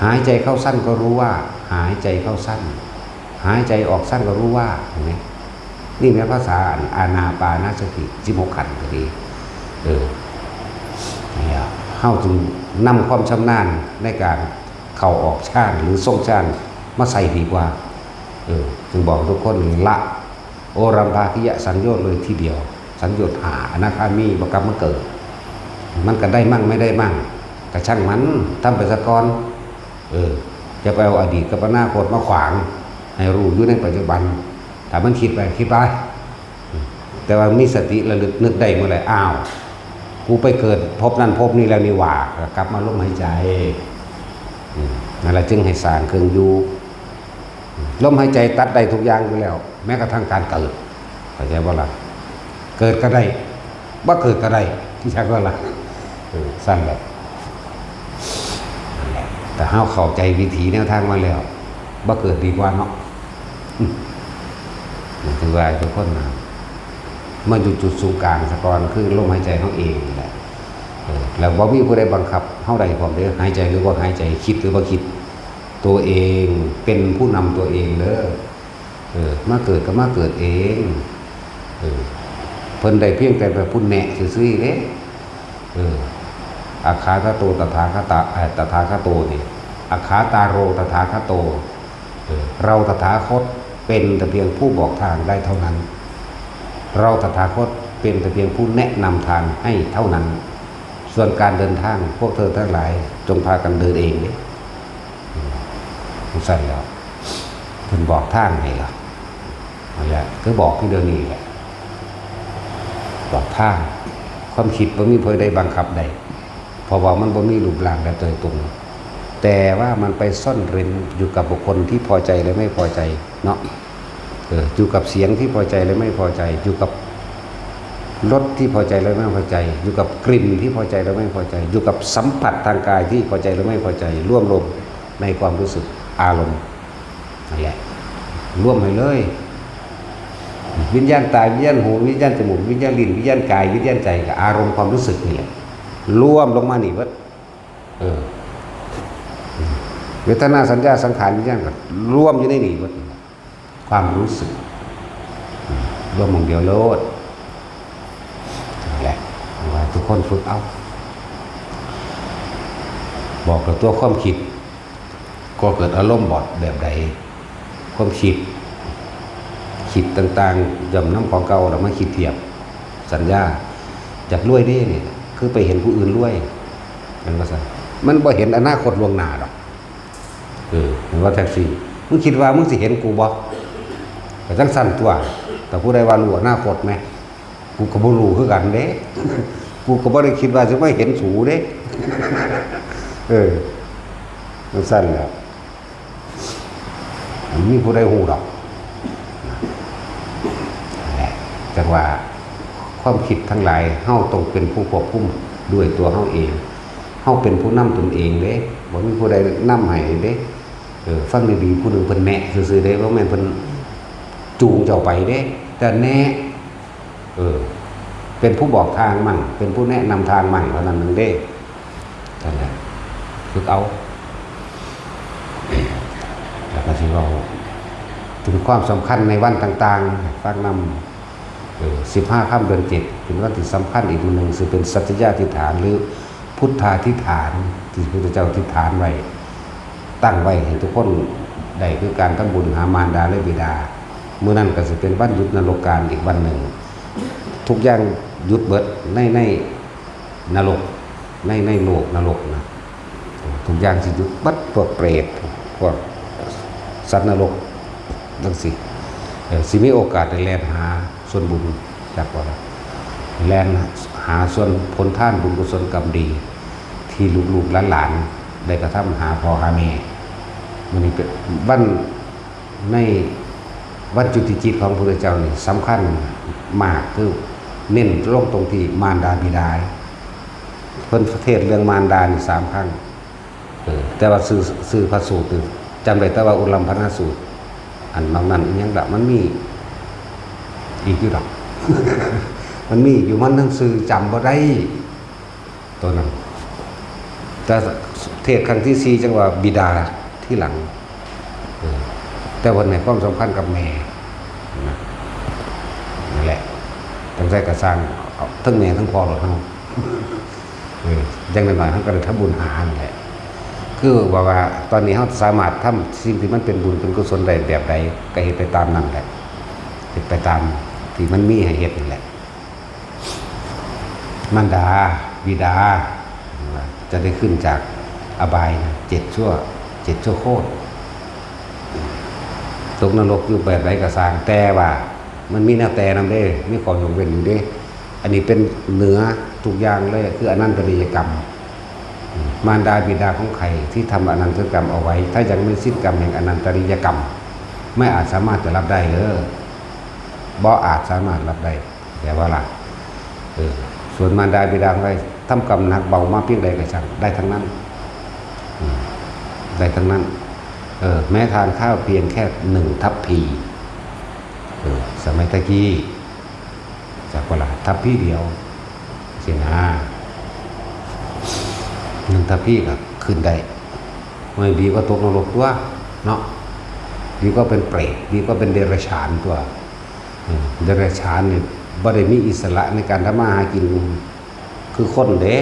หายใจเข้าสั้นก็รู้ว่า หายใจเข้าสั้น หายใจออกสั้นก็รู้ว่า เห็นไหม นี่แม่นภาษาอันอานาปานสติ สิบหกขันธ์ก็ดี เออ เนี่ย เฮาจึงนำความชำนาญในการเข้าออกฌานหรือทรงฌานมาใส่ดีกว่า เออ จึงบอกทุกคนละโอรัมภากิยสังโยชน์เลยทีเดียว สังโยชน์ห้า อนาคามีบ่กลับมาเกิด มันก็ได้มั่งไม่ได้มั่ง ก็ช่างมัน ทำไปซะก่อน เออ จะไปเอาอดีตกับอนาคตมาขวาง ให้รู้อยู่ในปัจจุบัน ถ้ามันคิดไป คิดไป แต่ว่ามีสติระลึกนึกได้เมื่อไหร่ อ้าว กูไปเกิดภพนั้นภพนี้แล้วนี่หว่า ก็กลับมาลมหายใจ อืม นั่นแหละจึงให้สร้างเครื่องอยู่ ลมหายใจตัดได้ทุกอย่างอยู่แล้ว แม้กระทั่งการเกิด เข้าใจบ่ล่ะ เกิดก็ได้ บ่เกิดก็ได้ ที่ชักว่าล่ะ เออ ซั่นแหละ แต่เฮาเข้าใจวิธีแนวทางมาแล้ว บ่เกิดดีกว่าเนาะ อืม ถือว่าทุกคนนะ มาอยู่จุดศูนย์กลางซะก่อน คือลมหายใจเฮาเองนี่แหละ เออ แล้วบ่มีผู้ใดบังคับเฮาได้พร้อมเด้อ หายใจหรือบ่หายใจ คิดหรือบ่คิด ตัวเอง เป็นผู้นำตัวเองเด้อ เออ มาเกิดก็มาเกิดเอง เออ เพิ่นได้เพียงแต่เป็นผู้แนะซื่อๆเด้ เออ อัคคาทะโตตถาคตะ เอ่อ ตถาคโตนี่ อัคคาตาโรตถาคโต เออ เราตถาคตเป็นแต่เพียงผู้บอกทางได้เท่านั้น เราตถาคตเป็นแต่เพียงผู้แนะนำทางให้เท่านั้น ส่วนการเดินทางพวกเธอทั้งหลายจงพากันเดินเองเด้ อืม จั่งซั่นแล้ว เพิ่นบอกทางให้ล่ะ นั่นแหละ คือบอกที่เดี๋ยวนี้แหละ บอกทาง ความคิดบ่มีผู้ใดบังคับได้ เพราะว่ามันบ่มีรูปร่างและตัวตน แต่ว่ามันไปซ่อนเร้นอยู่กับบุคคลที่พอใจและไม่พอใจเนาะ เออ อยู่กับเสียงที่พอใจและไม่พอใจ อยู่กับรสที่พอใจและไม่พอใจ อยู่กับกลิ่นที่พอใจและไม่พอใจ อยู่กับสัมผัสทางกายที่พอใจและไม่พอใจ รวมลงในความรู้สึกอารมณ์ นั่นแหละ รวมให้เลย วิญญาณตา วิญญาณหู วิญญาณจมูก วิญญาณลิ้น วิญญาณกาย วิญญาณใจ กับอารมณ์ความรู้สึกนี่แหละ รวมลงมานี่เบิด เออ เวทนา สัญญา สังขาร วิญญาณ ก็รวมอยู่ในนี่เบิด ความรู้สึก รวมหม่องเดียวโลด นั่นแหละ ว่าทุกคนฝึกเอา บอกกับตัวความคิด ก็เกิดอารมณ์บอดแบบใด ความคิด คิดต่างๆ ย่อมนำของเก่าแล้วมาคิดเทียบ สัญญา อยากรวยเด้นี่ คือไปเห็นผู้อื่นรวย มันก็สั่น มันบ่เห็นอนาคตล่วงหน้าดอก เออ เห็นว่าแท็กซี่ มึงคิดว่ามึงสิเห็นกูบ่ ก็จังสั่นตัว แต่ผู้ใดว่ารู้อนาคตไหม กูก็บ่รู้คือกันเด้ กูก็บ่ได้คิดว่าสิมาเห็นสูเด้ เออ จังสั่นแหละ มันมีผู้ใดรู้ดอก นั่นแหละ จังว่าความคิดทั้งหลาย เฮาต้องเป็นผู้ควบคุมด้วยตัวเฮาเอง เฮาเป็นผู้นำตนเองเด้ บ่มีผู้ใดนำให้เด้ เออ ฟังดีๆ ผู้หนึ่งเพิ่นแนะซื่อๆ เด้ บ่แม่นเพิ่นจูงเจ้าไปเด้ แต่แนะ เออ เป็นผู้บอกทางมั่ง เป็นผู้แนะนำทางมั่งเท่านั้นหนึ่งเด้ นั่นแหละ ฝึกเอา แล้วก็สิเว้าถึงความสำคัญในวันต่างๆ ฟังนำ เออ สิบห้าค่ำเดือนเจ็ด เป็นวันที่สำคัญอีกมื้อหนึ่ง ซึ่งเป็นสัตยาธิษฐาน หรือพุทธาธิษฐาน ที่พระพุทธเจ้าอธิษฐานไว้ ตั้งไว้ให้ทุกคนได้ คือการทำบุญหามารดาและบิดา มื้อนั้นก็สิเป็นวันหยุดนรกกาลอีกวันหนึ่ง ทุกอย่างหยุดเบิดใน ในนรก ใน ในโลกนรกนะ ทุกอย่างสิหยุดเบิด พวกเปรต พวกสัตว์นรกจังซี้ เอ่อ สิมีโอกาสได้แล่นหาส่วนบุญ จักว่าล่ะ แล่นหาส่วนผลทานบุญกุศลกรรมดี ที่ลูกๆหลานๆได้กระทำหาพ่อหาแม่ มื้อนี้เป็นวัน ในวันจุติจิตของพระพุทธเจ้านี่สำคัญมาก คือเน้นลงตรงที่มารดาบิดา เพิ่นเทศน์เรื่องมารดานี่สามครั้ง เออ แต่ว่าชื่อ ชื่อพระสูตรนี่จำได้แต่ว่าอุลัมพนสูตร อันนอกนั้นอีหยังละ มันมีอีกอยู่ดอก มันมีอยู่ มันหนังสือจำบ่ได้ ตัวนั้น แต่เทศน์ครั้งที่สี่จังว่าบิดาที่หลัง เออ แต่เพิ่นให้ความสำคัญกับแม่นะ นั่นแหละ จังใดก็ซ่าง เอาทั้งแม่ทั้งพ่อโลดเฮา เออ อย่างน้อยๆเฮาก็ได้ทำบุญหานั่นแหละ คือว่า ว่าตอนนี้เฮาสามารถทำสิ่งที่มันเป็นบุญเป็นกุศลได้แบบใด ก็เฮ็ดไปตามนั้นแหละ เฮ็ดไปตามที่มันมีให้เฮ็ดนั่นแหละ มารดา บิดา จะได้ขึ้นจากอบายนะ เจ็ดชั่ว เจ็ดชั่วโคตร ตกนรกอยู่แบบใดก็ซ่าง แต่ว่ามันมีแนวแต่นำเด้ มีข้อยกเว้นอยู่เด้ อันนี้เป็นเหนือทุกอย่างเลย คืออนันตริยกรรม มารดาบิดาของใครที่ทำอนันตริยกรรมเอาไว้ ถ้ายังไม่สิ้นกรรมแห่งอนันตริยกรรม ไม่อาจสามารถจะรับได้เลย บ่อาจสามารถรับได้ แปลว่าล่ะ เออ ส่วนมารดาบิดาของใครทำกรรมหนักเบามาเพียงใดก็ช่าง ได้ทั้งนั้น อืม ได้ทั้งนั้น เออ แม้ทานข้าวเพียงแค่หนึ่งทัพพี เออ สมัยตะกี้ จักว่าล่ะ ทัพพีเดียว สินะ หนึ่งทัพพีก็ขึ้นได้ ไม่ดีก็ตกนรกตัว เนาะ ดีก็เป็นเปรต ดีก็เป็นเดรัจฉานตัว อืม เดรัจฉานนี่บ่ได้มีอิสระในการทำมาหากิน คือคนเด้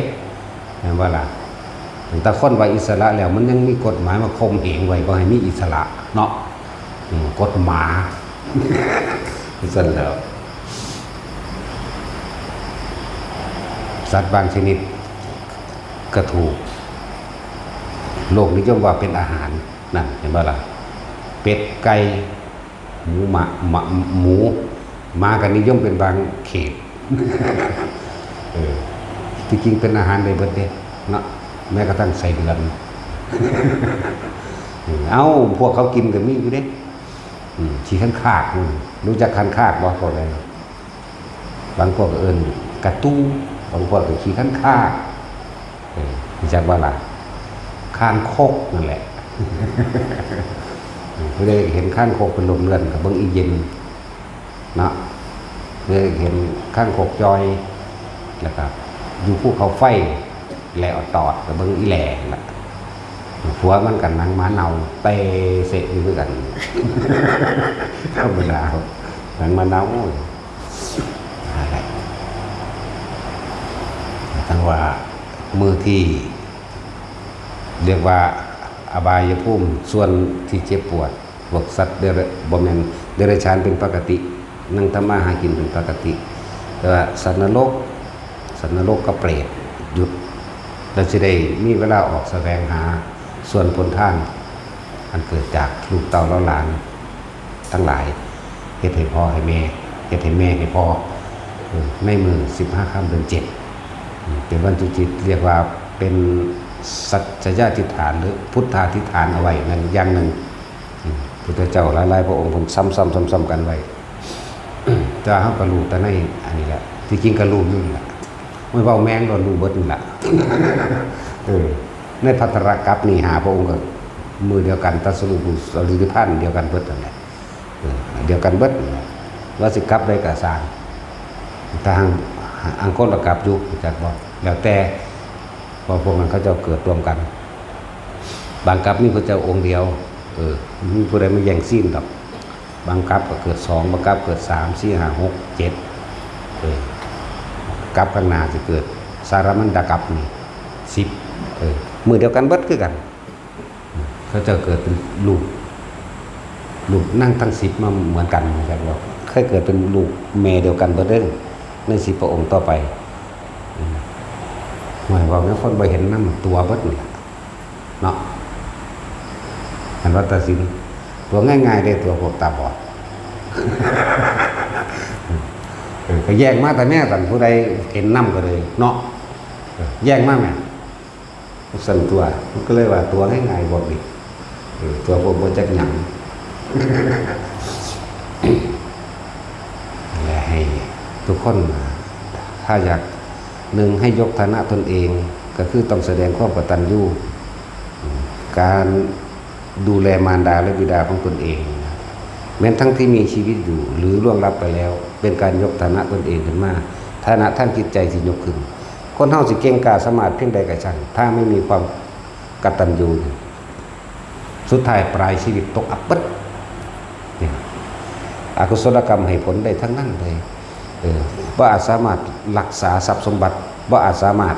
แม่นบ่ล่ะ ตั้งแต่คนว่าอิสระแล้ว มันยังมีกฎหมายมาข่มเหงไว้ บ่ให้มีอิสระเนาะ อืม กฎหมา ซั่นแหล้ว สัตว์บางชนิดก็ถูกโลกนิยมว่าเป็นอาหาร นั่น เห็นบ่ล่ะ เป็ด ไก่ หมู หมา หมา หมู หมาก็นิยมเป็นบางเขต เออ ที่จริงเป็นอาหารได้เบิดเด้ เนาะ แม้กระทั่งไส้เดือน เอ้า พวกเขากินก็มีอยู่เด้ อืม ขี้คันคาก อืม รู้จักคันคากบ่ พวกนั้น บางพวกก็เอิ้นกะตู้ บางพวกก็ขี้คันคาก เออ รู้จักบ่ล่ะ คางคกนั่นแหละ ผู้ใดเห็นคางคกเป็นโรคเลือดก็เบิ่งอีเย็น เนาะ เลยเห็นคางคกจ่อย แล้วก็อยู่ภูเขาไฟ แล่ออดตอดก็เบิ่งอีแหล่นั่นล่ะ ผัวมันก็หนังหมาเน่าเตะเสะอยู่คือกัน ธรรมดา หนังหมาเน่า นั่นแหละ ทั้งว่ามื้อที่ เรียกว่าอบายภูมิส่วนที่เจ็บปวด พวกสัตว์เดรัจ- บ่แม่น เดรัจฉานเป็นปกติ นั่งทำมาหากินเป็นปกติ แต่ว่าสัตว์นรก สัตว์นรกกับเปรตหยุด แล้วสิได้มีเวลาออกแสวงหาส่วนผลทาน อันเกิดจากลูกเต้าเหล่าหลานทั้งหลาย เฮ็ดให้พ่อให้แม่ เฮ็ดให้แม่ให้พ่อ เออ ในมื้อสิบห้าค่ำเดือนเจ็ด อืม เป็นวันจุจิต เรียกว่าเป็นสัจจยาธิษฐาน หรือพุทธาธิษฐานเอาไว้นั่นอย่างหนึ่ง อืม พุทธเจ้าหลายๆพระองค์เพิ่นซ้ำๆๆๆกันไว้ แต่เฮาก็รู้แต่ในอันนี้แหละ ที่จริงก็รู้อยู่นี่แหละ ไม่เว้าแม่งก็รู้เบิดนี่แหละ เออ ในภัทรกัปปะนี่ ห้าพระองค์ก็มื้อเดียวกัน ตรัสรู้บนปรินิพพานเดียวกันเบิดนั่นแหละ เออ เดียวกันเบิดนั่นแหละ ว่าสิกัปปะใดก็ซ่าง แต่หาง หางคนละกัปปะอยู่ จักบ่ แล้วแต่ เพราะพวกนั้นเขาเจ้าเกิดร่วมกัน บางกัปปะมีพระเจ้าองค์เดียว เออ มีผู้ใดมาแย่งซีนดอก บางกัปปะก็เกิดสอง บางกัปปะเกิดสาม สี่ ห้า หก เจ็ด เออ กัปปะข้างหน้าสิเกิด สามัณฑกัปปะนี่ สิบ เออ มื้อเดียวกันเบิดคือกัน เขาเจ้าเกิดเป็นลูก ลูกนางทั้งสิบมาเหมือนกัน จักบ่ เคยเกิดเป็นลูกแม่เดียวกันเบิดเด้อ ในสิบพระองค์ต่อไป อืม หมายความว่าคนบ่เห็นนำ ตั๋วเบิดนี่ล่ะ เนาะ อันว่าตัดสินตั๋วง่ายๆ ได้ตั๋วพวกตาบอด เออ ก็แย่งมาแต่แม่ตัน ผู้ใดเห็นนำก็เลย เนาะ เออ แย่งมาแม่ สั่นตั๋ว มันก็เลยว่าตั๋วง่ายๆ พวกนี้ เออ ตั๋วพวกบ่จักหยัง และให้ทุกคน ถ้าอยาก หนึ่ง ให้ยกฐานะตนเอง ก็คือต้องแสดงความกตัญญู การดูแลมารดาและบิดาของตนเอง แม้ทั้งที่มีชีวิตอยู่ หรือล่วงลับไปแล้ว เป็นการยกฐานะตนเองขึ้นมา ฐานะทางจิตใจสิยกขึ้น คนเฮาสิเก่งกล้าสามารถเพียงใดก็ช่าง ถ้าไม่มีความกตัญญู สุดท้ายปลายชีวิตตกอับเบิด เนี่ย อกุศลกรรมให้ผลได้ทั้งนั้นเลย เออ บ่อาจสามารถรักษาทรัพย์สมบัติ บ่อาจสามารถ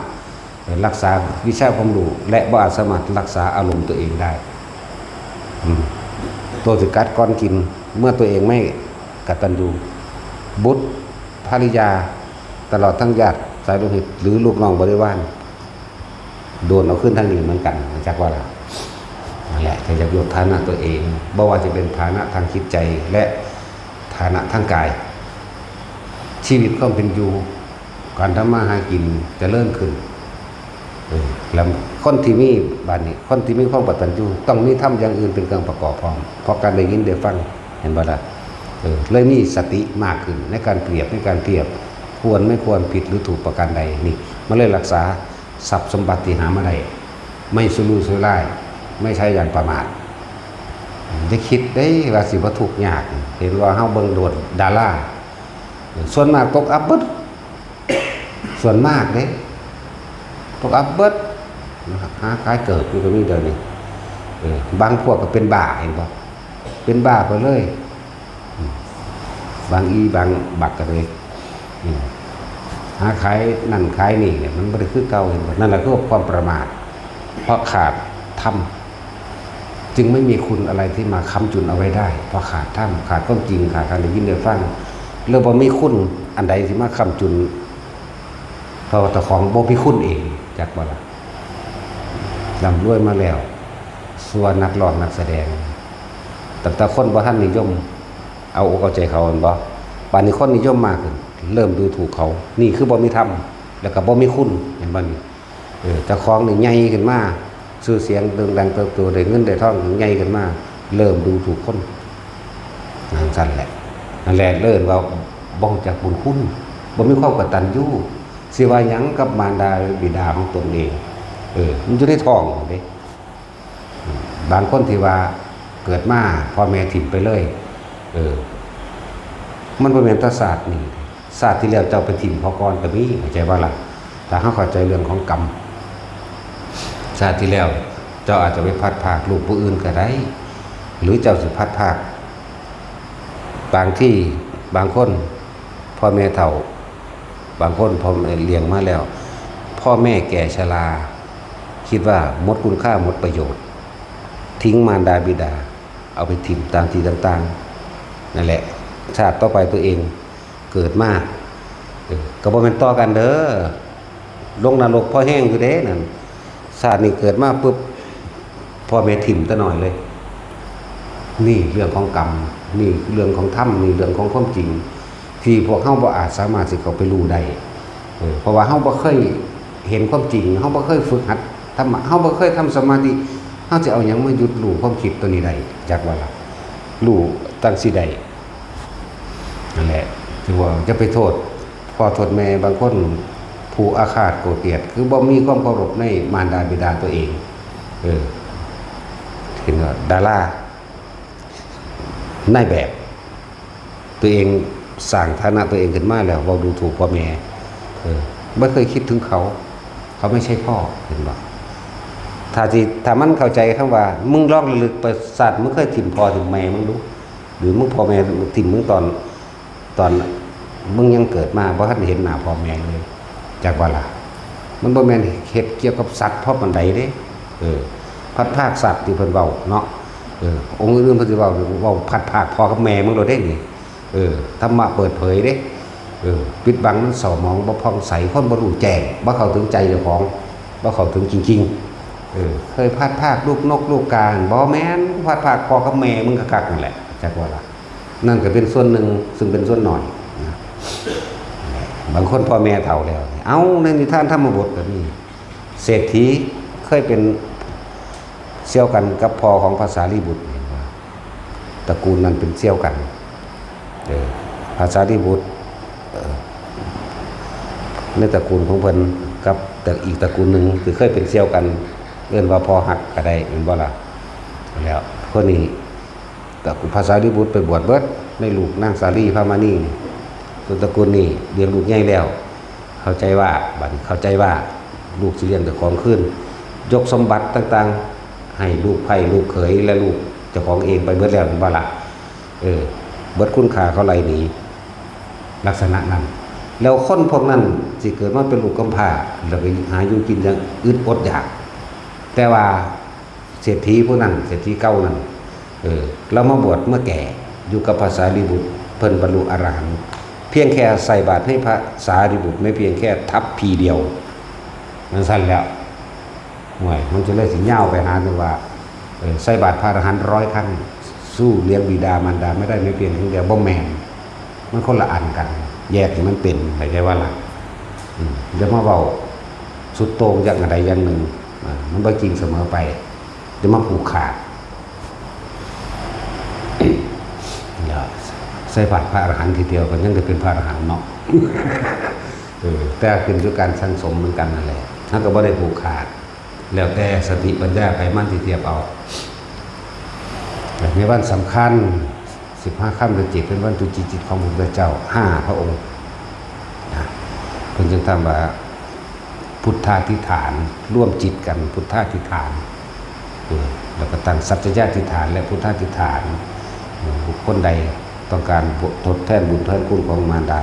รักษาวิชาความรู้ และบ่อาจสามารถรักษาอารมณ์ตัวเองได้ อืม ตัวสิกัดก่อนกิน เมื่อตัวเองไม่กตัญญู บุตร ภริยา ตลอดทั้งญาติสายโลหิต หรือลูกน้องบริวาร โดนเอาขึ้นทางนี้เหมือนกัน จักว่าล่ะ นั่นแหละ ก็อยากยกฐานะตัวเอง บ่ว่าจะเป็นฐานะทางจิตใจ และฐานะทางกาย ชีวิตความเป็นอยู่ การทำมาหากินเจริญขึ้น เออ แล้วคนที่มี บัดนี้ คนที่มีความกตัญญู ต้องมีธรรมอย่างอื่นเป็นเครื่องประกอบพร้อม เพราะการได้ยินได้ฟัง เห็นบ่ล่ะ เออ เลยมีสติมากขึ้นในการเปรียบ ในการเทียบ ควรไม่ควร ผิดหรือถูกประการใด นี่ มันเลยรักษาทรัพย์สมบัติที่หามาได้ ไม่สุรุ่ยสุร่าย ไม่ใช้อย่างประมาท อย่าคิดเด้ว่าสิบ่ทุกข์ยาก เห็นว่าเฮาเบิ่งโลดดารา ส่วนมากตกอับเบิด ส่วนมากเด้ ตกอับเบิด นะครับ หาขายเกิบอยู่ก็มีเดี๋ยวนี้ เออ บางพวกก็เป็นบ้า เห็นบ่ เป็นบ้าไปเลย อืม บางอีบางบักก็เลย อืม หาขายนั่นขายนี่เนี่ย มันบ่ได้คือเก่า เห็นบ่ นั่นแหละคือความประมาท เพราะขาดธรรม จึงไม่มีคุณอะไรที่มาค้ำจุนเอาไว้ได้ เพราะขาดธรรม ขาดความจริง ขาดการได้ยินได้ฟัง แล้วบ่มีคุณอันใดที่มาค้ำจุน เพราะว่าเจ้าของบ่มีคุณเอง จักบ่ล่ะ ร่ำรวยมาแล้ว ส่วนนักร้องนักแสดง ตั้งแต่คนบ่ทันนิยม เอาอกเอาใจเขา แม่นบ่ บัดนี้คนนิยมมากขึ้น เริ่มดูถูกเขา นี่คือบ่มีธรรม แล้วก็บ่มีคุณ เห็นบ่นี่ เออ เจ้าของนี่ใหญ่ขึ้นมา ชื่อเสียงโด่งดังเติบโต ได้เงินได้ทองใหญ่ขึ้นมา เริ่มดูถูกคน นั่นซั่นแหละ นั่นแหละเอิ้นว่าบ่รู้จักบุญคุณ บ่มีความกตัญญู สิว่าหยังกับมารดาบิดาของตนเอง เออ มันอยู่ในท้องเด้ บางคนที่ว่าเกิดมาพ่อแม่ถิ่มไปเลย เออ มันบ่แม่นแต่ชาตินี้ ชาติที่แล้วเจ้าไปถิ่มพ่อก่อนก็มี เข้าใจบ่ล่ะ ถ้าเฮาเข้าใจเรื่องของกรรม ชาติที่แล้วเจ้าอาจจะไปพลัดพรากลูกผู้อื่นก็ได้ หรือเจ้าสิพลัดพราก บางที่ บางคน พ่อแม่เฒ่า บางคนพ่อแม่เลี้ยงมาแล้ว พ่อแม่แก่ชรา คิดว่าหมดคุณค่าหมดประโยชน์ ทิ้งมารดาบิดา เอาไปถิ่มตามที่ต่างๆ นั่นแหละ ชาติต่อไปตัวเองเกิดมา เออ ก็บ่แม่นต่อกันเด้อ ลงนรกพอแฮงอยู่เด้นั่น ชาตินี้เกิดมาปุ๊บ พ่อแม่ถิ่มแต่น้อยเลย นี่เรื่องของกรรม นี่เรื่องของธรรม นี่เรื่องของความจริง ที่พวกเฮาบ่อาจสามารถสิเข้าไปรู้ได้ เออ เพราะว่าเฮาบ่เคยเห็นความจริง เฮาบ่เคยฝึกหัดธรรมะ เฮาบ่เคยทำสมาธิ เฮาสิเอาหยังมาหยุดรู้ความคิดตัวนี้ได้ จักว่าล่ะ รู้จั่งซี้ได้ นั่นแหละ ถือว่าอย่าไปโทษพ่อโทษแม่ บางคนผูกอาฆาตโกรธเกลียด คือบ่มีความเคารพในมารดาบิดาตัวเอง เออ เห็นว่าดารา นายแบบ ตัวเองสร้างฐานะตัวเองขึ้นมาแล้ว เว้าดูถูกพ่อแม่ เออ บ่เคยคิดถึงเขา เขาไม่ใช่พ่อ เห็นบ่ ถ้าสิ ถ้ามันเข้าใจคำว่า มึงลองระลึกไป ชาติมึงเคยถิ่มพ่อถิ่มแม่มึงดู หรือมึงพ่อแม่ถิ่มมึงตอน ตอนมึงยังเกิดมาบ่ทันเห็นหน้าพ่อแม่เลย จักว่าล่ะ มันบ่แม่นเฮ็ดเกี่ยวกับสัตว์พอปานใดเด้ เออ พลัดพรากสัตว์ที่เพิ่นเว้าเนาะ เออ องค์อื่นๆเพิ่นสิเว้า เว้าพลัดพรากพ่อกับแม่มึงโลดเด้นี่ เออ ธรรมะเปิดเผยเด้ เออ ปิดบังมันเศร้าหมองบ่ผ่องใส คนบ่รู้แจ้ง บ่เข้าถึงใจเจ้าของ บ่เข้าถึงจริงๆ เออ เคยพลัดพรากลูกนกลูกกา บ่แม่น พลัดพรากพ่อกับแม่มึงคักๆนั่นแหละ จักว่าล่ะ นั่นก็เป็นส่วนหนึ่ง ซึ่งเป็นส่วนน้อยนะ บางคนพ่อแม่เฒ่าแล้ว เอ้า ในนิทานธรรมบทก็มี เศรษฐีเคยเป็นเสี่ยวกันกับพ่อของพระสารีบุตร เห็นบ่ ตระกูลนั้นเป็นเสี่ยวกัน เออ พระสารีบุตร เออ ในตระกูลของเพิ่นกับแต่อีกตระกูลหนึ่งที่เคยเป็นเสี่ยวกัน เอิ้นว่าพ่อฮักก็ได้ แม่นบ่ล่ะ แล้วคนนี้ ตระกูลพระสารีบุตรไปบวชเบิดในลูกนางสาลีพระมานีนี่ ส่วนตระกูลนี้เลี้ยงลูกใหญ่แล้ว เข้าใจว่า บัดนี้เข้าใจว่าลูกสิเลี้ยงเจ้าของคืน ยกสมบัติต่างๆ ให้ลูกใภ้ลูกเขยและลูกเจ้าของเองไปเบิดแล้ว แม่นบ่ล่ะ เออ เบิดคุณค่าเขาไล่หนี ลักษณะนั้น แล้วคนพวกนั้นสิเกิดมาเป็นลูกกำพร้า แล้วก็หาอยู่กินอย่างอึดอดอยาก แต่ว่าเศรษฐีผู้นั้น เศรษฐีเก่านั้น เออ ลาวมาบวชมาแก่ อยู่กับพระสารีบุตร เพิ่นบรรลุอรหันต์ เพียงแค่ใส่บาตรให้พระสารีบุตร ไม่เพียงแค่ทัพพีเดียว จั่งซั้นแล้ว ห่วย มันจะเลยสิยาวไปหาแต่ว่า เออ ใส่บาตรพระอรหันต์ร้อยครั้ง สู้เลี้ยงบิดามารดาไม่ได้ไม่เพียงครั้งเดียว บ่แม่น มันคนละอันกัน แยกให้มันเป็น เข้าใจว่าล่ะ อืม อย่ามาเว้าสุดโต่งอย่างใดอย่างหนึ่ง อ่า มันบ่จริงเสมอไป อย่ามาผูกขาด อย่าใส่บาตรพระอรหันต์ทีเดียว ก็ยังได้เป็นพระอรหันต์เนาะ เออ แต่ขึ้นอยู่การสั่งสมเหมือนกันนั่นแหละ เฮาก็บ่ได้ผูกขาด แล้วแต่สติปัญญาไผมันสิเทียบเอา ในวันสำคัญ สิบห้าค่ำเดือนเจ็ด เป็นวันจุติจิตของพระพุทธเจ้า ห้าพระองค์ นะ เพิ่นจึงทำว่า พุทธาธิษฐาน ร่วมจิตกัน พุทธาธิษฐาน เออ แล้วก็ตั้งสัจจยาธิษฐานและพุทธาธิษฐาน เออ บุคคลใดต้องการทดแทนบุญแทนคุณของมารดา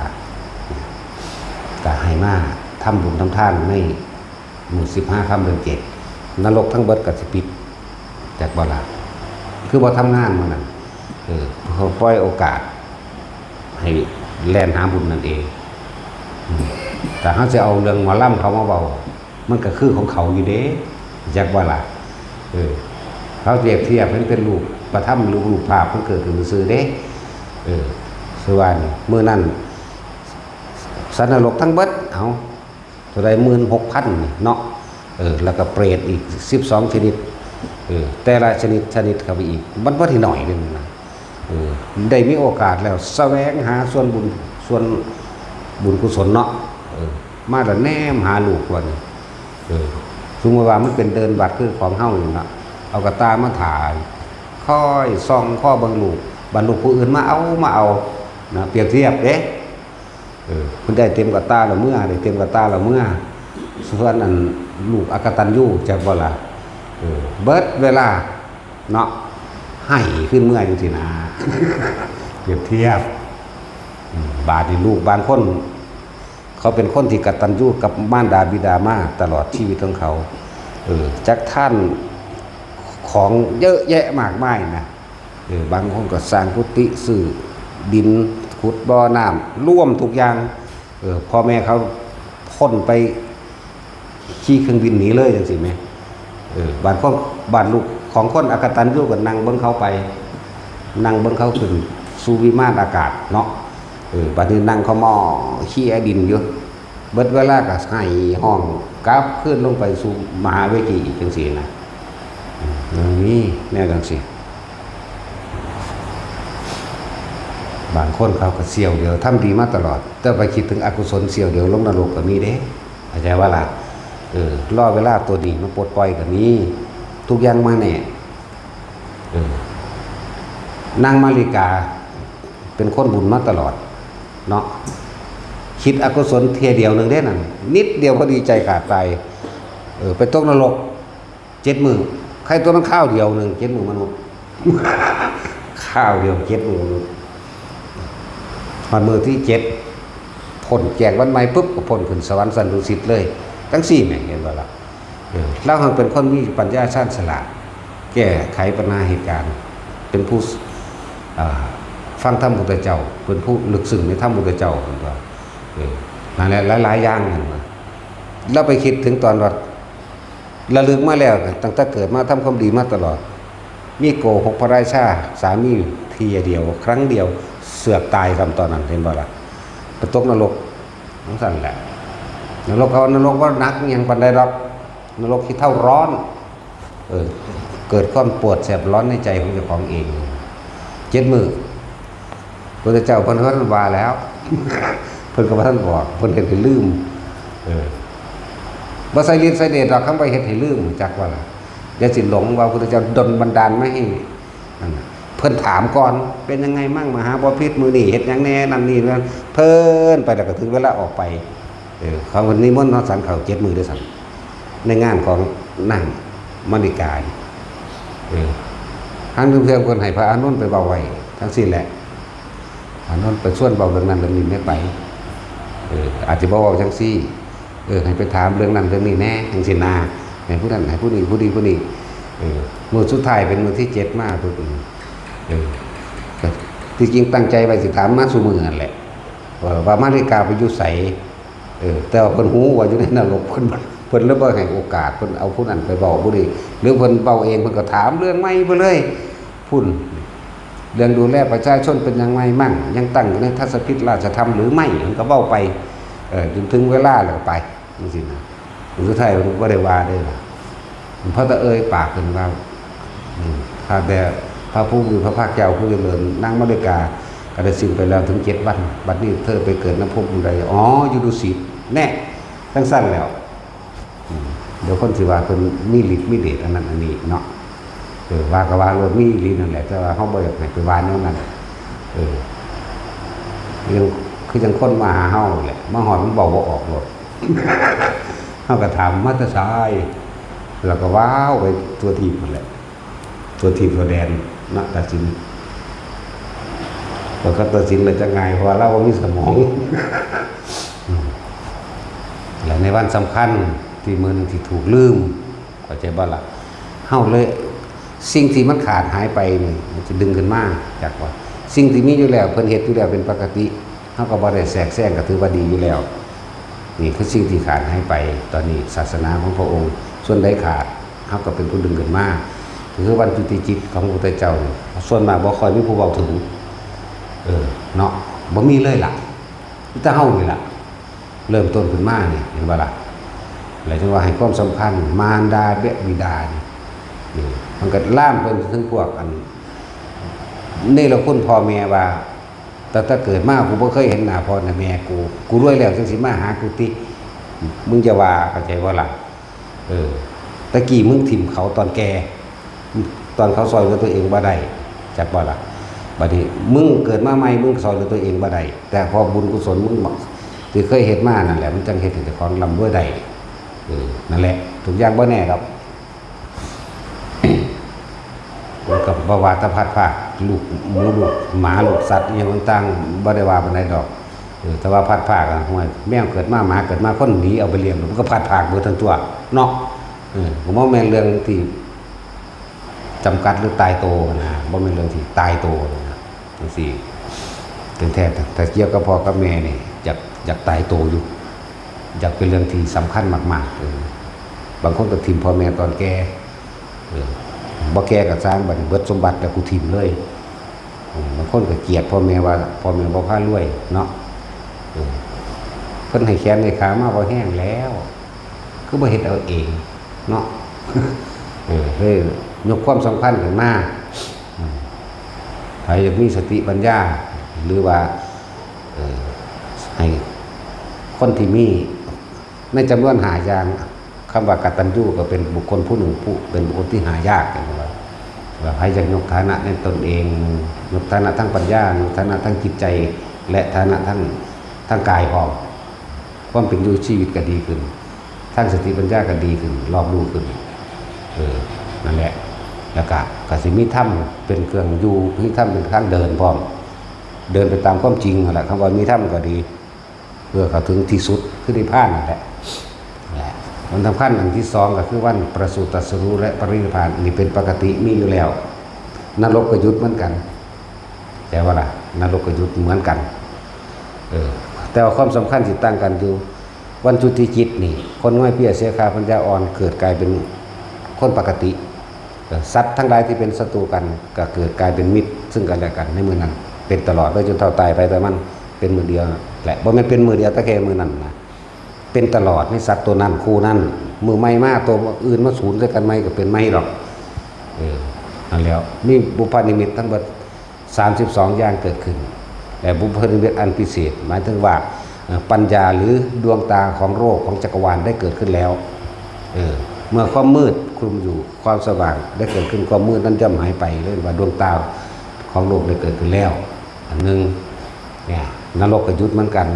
ก็ให้มาทำบุญทำทานในมื้อสิบห้าค่ำเดือนเจ็ด นรกทั้งเบิดก็สิปิด จักบ่ล่ะ คือบ่ทำงานมื้อนั้น เออ เขาปล่อยโอกาส ให้แล่นหาบุญนั่นเอง อืม แต่เฮาสิเอาเรื่องหมอลำเขามาเว้า มันก็คือของเขาอยู่เด้ จักบ่ล่ะ เออ เขาเปรียบเทียบให้มันเป็นรูปประธรรม รูป รูปภาพมันเกิดขึ้นซื่อๆเด้ เออ คือว่านี่ มื้อนั้น สัตว์นรกทั้งเบิด เอ้า เท่าใด หมื่นหกพัน นี่เนาะ เออ แล้วก็เปรตอีก สิบสอง ชนิด เออ แต่ละชนิด ชนิดเข้าไปอีก มันบ่ได้น้อยเด้นะ เออ ได้มีโอกาสแล้ว แสวงหาส่วนบุญ ส่วนบุญกุศลเนาะ เออ มาแล้วแนมหาลูกว่านี่ เออ สมมุติว่ามันเป็นเดินบัตรคือของเฮานี่เนาะ เอากระต่ายมาถ่าย คอยส่องคอเบิ่งลูก บัดลูกผู้อื่นมาเอา มาเอา นะ เปรียบเทียบเด้ เออ เพิ่นได้เต็มกระตาละเมือ ได้เต็มกระตาละเมือ ส่วนอันลูกอกตัญญูจักบ่ล่ะ เออ เบิดเวลาเนาะ ไห้ขึ้นเมือจังซี่นะ เปรียบเทียบ อืม บาดนี้ลูกบางคน เขาเป็นคนที่กตัญญูกับมารดาบิดามาตลอดชีวิตของเขา เออ จักทานของเยอะแยะมากมายนะ เออ บางคนก็สร้างกุฏิ ซื้อดิน ขุดบ่อน้ำ รวมทุกอย่าง เออ พ่อแม่เขาพ่นไป ขี่เครื่องบินหนีเลยจังซี่แหม เออ บ้านคน บ้านลูกของคนอกตัญญูก็นั่งเบิ่งเขาไป นั่งเบิ่งเขาขึ้นสู่วิมานอากาศเนาะ เออ บัดนี้นั่งขม้อเคี่ยดินอยู่ เบิดเวลาก็ไห้ห้องกลับคืนลงไปสู่มหาเวทีอีกจังซี่นะ อืม มันมีแนวจังซี่ บางคนเขาก็เสี้ยวเดียว ทำดีมาตลอด แต่ไปคิดถึงอกุศลเสี้ยวเดียวลงนรกก็มีเด้ เข้าใจว่าล่ะ เออ รอเวลาตัวนี้มาปลดปล่อยก็มี ทุกอย่างมาแน่ เออ นางมาริกา เป็นคนบุญมาตลอด เนาะ คิดอกุศลเทื่อเดียวหนึ่งเด้นั่น นิดเดียวพอดีใจขาดตาย เออ ไปตกนรก เจ็ดมื้อ ใครตัวมันคราวเดียวหนึ่ง เจ็ดมื้อมนุษย์ คราวเดียวเจ็ดมื้อมนุษย์ ฮอดมื้อที่เจ็ด พ้นแจ้งวันใหม่ปุ๊บ ก็พ้นขึ้นสวรรค์ชั้นดุสิตเลย จังซี่แหม เห็นบ่ล่ะ เออ ลาวหั้นเป็นคนมีปัญญาชาญฉลาด แก้ไขปัญหาเหตุการณ์ เป็นผู้ อ่า ฟังธรรมพุทธเจ้า เป็นผู้ลึกซึ้งในธรรมพุทธเจ้า เพิ่นว่า เออ นั่นแหละ หลายๆอย่างนั่นน่ะ ลาวไปคิดถึงตอนว่า ระลึกมาแล้ว ตั้งแต่เกิดมาทำความดีมาตลอด มีโกหกพระราชา สามีเทื่อเดียว ครั้งเดียว เสือกตายซ้ำตอนนั้น เห็นบ่ล่ะ ไปตกนรก จังซั่นแหละ นรกเขา นรกบ่หนักอิหยังปานใดดอก นรกขี้เถ้าร้อน เออ เกิดความปวดแสบร้อนในใจของเจ้าของเอง เจ็ดมื้อ พระเจ้าเพิ่นว่าแล้ว เพิ่นก็บ่ทันบอก เพิ่นเฮ็ดให้ลืม เออ บ่ใส่ฤทธิ์ใส่เดชดอก คำว่าเฮ็ดให้ลืม จักว่าล่ะ เดี๋ยวสิหลงว่าพระเจ้าดลบันดาลมาให้ นั่นน่ะ เพิ่นถามก่อน เป็นยังไงมั่งมหาบพิตรมื้อนี้ เฮ็ดหยังแน่ นั่นนี่นั่น เพิ่นไปแล้วก็ถึงเวลาออกไป เออ เขาก็นิมนต์มาฉันข้าวเจ็ดมื้อด้วยซ้ำ ในงานของนางมาริกานี่ เออ ครั้งหนึ่งเพิ่นให้พระอานนท์ไปเว้าไว้ จังซี่แหละ อานนท์ไปชวนเว้าเรื่องนั้นเรื่องนี้แหมไป เออ อาจสิบ่เว้าจังซี่ เออ ให้ไปถามเรื่องนั้นเรื่องนี้แหน่ จังซี่นา ให้ผู้นั้น ให้ผู้นี้ ผู้นี้ ผู้นี้ เออ มื้อสุดท้ายเป็นมื้อที่เจ็ดมาปุ๊บ เออ ก็ที่จริงตั้งใจไว้สิถามมาซุมื้อนั่นแหละ เออ ว่ามาริกาไปอยู่ไส เออ แต่ว่าเพิ่นฮู้ว่าอยู่ในนรก เพิ่น เพิ่นเลยบ่ให้โอกาส เพิ่นเอาผู้นั้นไปเว้าผู้นี้ หรือเพิ่นเว้าเอง เพิ่นก็ถามเรื่องใหม่ไปเลย พุ้น เรื่องดูแลประชาชนเป็นอย่างไรมั่ง ยังตั้งอยู่ในทัศพิธราชธรรมหรือไม่ เพิ่นก็เว้าไป เออ จนถึงเวลาแล้วก็ไป จังซี่นะ สุดท้ายเพิ่นก็บ่ได้ว่าเด้ล่ะ เพราะแต่เอ่ยปากขึ้นว่า อืม ข้าแต่พระผู้มีพระภาคเจ้าผู้เจริญ นางมาริกาก็ได้สิ้นไปแล้วถึงเจ็ดวัน บัดนี้เธอไปเกิดนภพอันใด อ๋อ อยู่ดุสิต แน่ จังซั่นแล้ว อืม เดี๋ยวคนสิว่าเพิ่นมีฤทธิ์มีเดชอันนั้นอันนี้เนาะ เออ ว่าก็ว่าโลด มีอีหลีนั่นแหละ แต่ว่าเฮาบ่อยากให้ไปว่าแนวนั้น เออ ยัง คือจังคนมาหาเฮาแหละ มาฮอดมันเว้าบ่ออกโลด เฮาก็ถามมาแต่ไส แล้วก็ว้าวไปทั่วทีปนั่นแหละ ทั่วทีปทั่วแดนนะ ตัดสิน แล้วก็ตัดสินแล้วจะง่าย เพราะว่าเราบ่มีสมอง อืม และในวันสำคัญที่มื้อหนึ่งที่ถูกลืม เข้าใจบ่ล่ะ เฮาเลย สิ่งที่มันขาดหายไปนี่ มันจะดึงขึ้นมา จักว่า สิ่งที่มีอยู่แล้ว เพิ่นเฮ็ดอยู่แล้วเป็นปกติ เฮาก็บ่ได้แทรกแซง ก็ถือว่าดีอยู่แล้ว นี่คือสิ่งที่ขาดหายไป ตอนนี้ศาสนาของพระองค์ ส่วนใดขาด เฮาก็เป็นผู้ดึงขึ้นมา ก็คือวันจุติจิตของพระพุทธเจ้านี่ ส่วนมากบ่ค่อยมีผู้เว้าถึง เออ เนาะ บ่มีเลยล่ะ มีแต่เฮานี่ล่ะ เริ่มต้นขึ้นมานี่ เห็นบ่ล่ะ แล้วจังว่าให้ความสำคัญ มารดาบิดานี่ นี่ มันก็ลามไปถึงพวกอัน เนรคุณพ่อแม่ว่า ตั้งแต่เกิดมากูบ่เคยเห็นหน้าพ่อหน้าแม่กู กูรวยแล้วจังสิมาหากูติ มึงจะว่าเข้าใจบ่ล่ะ เออ ตะกี้มึงถิ่มเขาตอนแก่ ตอนเขาซ่อยเหลือตัวเองบ่ได้ จักบ่ล่ะ บัดนี้มึงเกิดมาใหม่ มึงซอยเหลือตัวเองบ่ได้ แต่เพราะบุญกุศลมึงที่เคยเฮ็ดมานั่นแหละ มันจั่งเฮ็ดให้เจ้าของร่ำรวยได้ เออ นั่นแหละ ทุกอย่างบ่แน่ดอก มันก็บ่ว่าแต่พลัดพราก ลูกหมูลูกหมาลูกสัตว์อิหยังต่างๆ บ่ได้ว่าปานใดดอก เออ แต่ว่าพลัดพรากอะ ห่วย แมวเกิดมา หมาเกิดมา คนหนีเอาไปเลี้ยง มันก็พลัดพรากเบิดทั้งตัวเนาะ เออ ก็บ่แม่นเรื่องที่ จำกัดหรือตายโตนะ บ่แม่นเรื่องที่ตายโตนะ จั่งซี้ เป็นแท้ แต่เกี่ยวกับพ่อกับแม่นี่ อยาก อยากตายโตอยู่ อยากเป็นเรื่องที่สำคัญมากๆ เออ บางคนก็ถิ่มพ่อแม่ตอนแก่ เออ บ่แก่ก็ซ่าง บัดนี้เบิดสมบัติแล้วกูถิ่มเลย เออ บางคนก็เกลียดพ่อแม่ว่าพ่อแม่บ่พารวยเนาะ เออ เพิ่นให้แขนให้ขามาพอแฮงแล้ว คือบ่เฮ็ดเอาเองเนาะ เออ เลยยกความสำคัญขึ้นมา อืม ไผอยากมีสติปัญญา หรือว่า เออ ให้คนที่มีในจำนวนห้าอย่าง คำว่ากตัญญูก็เป็นบุคคลผู้หนึ่งผู้ เป็นบุคคลที่หายาก เห็นบ่ ว่าไผอยากยกฐานะในตนเอง ยกฐานะทางปัญญา ยกฐานะทางจิตใจ และฐานะทาง ทางกายพร้อม ความเป็นอยู่ชีวิตก็ดีขึ้น ทางสติปัญญาก็ดีขึ้น รอบรู้ขึ้น เออ นั่นแหละ แล้วก็ ก็สิมีธรรมเป็นเครื่องอยู่ มีธรรมเป็นทางเดินพร้อม เดินไปตามความจริงนั่นแหละ คำว่ามีธรรมก็ดี เพื่อเข้าถึงที่สุด คือนิพพานนั่นแหละ และวันสำคัญอันที่สองก็คือวันประสูติตรัสรู้และปรินิพพาน นี่เป็นปกติมีอยู่แล้ว นรกก็หยุดเหมือนกัน แต่ว่าล่ะ นรกก็หยุดเหมือนกัน เออ แต่ว่าความสำคัญสิต่างกันอยู่ วันจุติจิตนี่ คนง่อยเปี้ยเสียค่าปัญญาอ่อนเกิดกลายเป็นคนปกติ เออ สัตว์ทั้งหลายที่เป็นศัตรูกันก็เกิดกลายเป็นมิตรซึ่งกันและกันในมื้อนั้น เป็นตลอดเลยจนเฒ่าตายไป แต่มันเป็นมื้อเดียวแหละ บ่แม่นเป็นมื้อเดียวแต่แค่มื้อนั้นนะ เป็นตลอดในสัตว์ตัวนั้นคู่นั้น มื้อใหม่มาตัวอื่นมาสูนใส่กันใหม่ก็เป็นใหม่ดอก เออ นั่นแหล้ว มีบุพนิมิตทั้งหมด สามสิบสอง อย่างเกิดขึ้น และบุพนิมิตอันพิเศษ หมายถึงว่า เอ่อ ปัญญาหรือดวงตาของโลกของจักรวาลได้เกิดขึ้นแล้ว เออ เมื่อความมืดคลุมอยู่ ความสว่างได้เกิดขึ้น ความมืดนั้นย่อมหายไป เรียกว่าดวงตาของโลกได้เกิดขึ้นแล้ว อันหนึ่ง เนี่ย นรกก็หยุดเหมือนกัน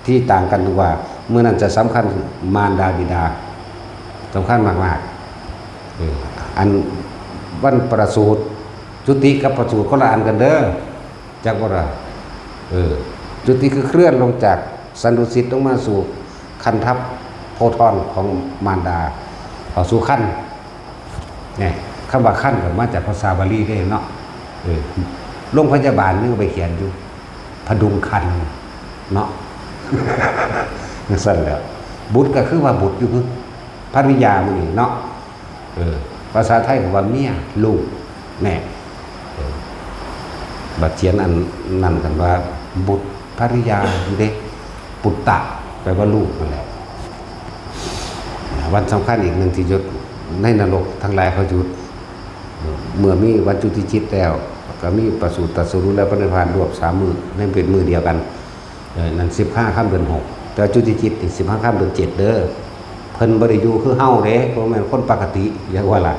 ที่ต่างกันคือว่า มื้อนั้นจะสำคัญมารดาบิดา สำคัญมากๆ เออ อันวันประสูติ จุติกับประสูติคนละอันกันเด้อ จักบ่ล่ะ เออ จุติคือเคลื่อนลงจากสันดุสิตลงมาสู่คันทัพโพธรของมารดา เข้าสู่คัน เนี่ย คำว่าคันก็มาจากภาษาบาลีเด้เนาะ เออ โรงพยาบาลนี่ก็ไปเขียนอยู่ พดุงครรภ์เนาะ จั่งซั่นแหละ บุตรก็คือว่าบุตรอยู่ ภริยามื้อนี้เนาะ เออ ภาษาไทยก็ว่าเมีย ลูก แน่ เออ บัดเขียนอันนั้นกันว่า บุตรภริยาอยู่เด้ ปุตตะ แปลว่าลูกนั่นแหละ วันสำคัญอีกหนึ่งที่หยุดในนรกทั้งหลายเขาหยุด เมื่อมีวันจุติจิตแล้ว ก็มีประสูติตรัสรู้และปรินิพพานรวบสามมื้อ นั่นเป็นมื้อเดียวกัน เออ นั่นสิบห้าค่ำเดือนหก แต่จุติจิตนี่สิบห้าค่ำเดือนเจ็ดเด้อ เพิ่นบ่ได้อยู่คือเฮาเด้ บ่แม่นคนปกติ อยากว่าล่ะ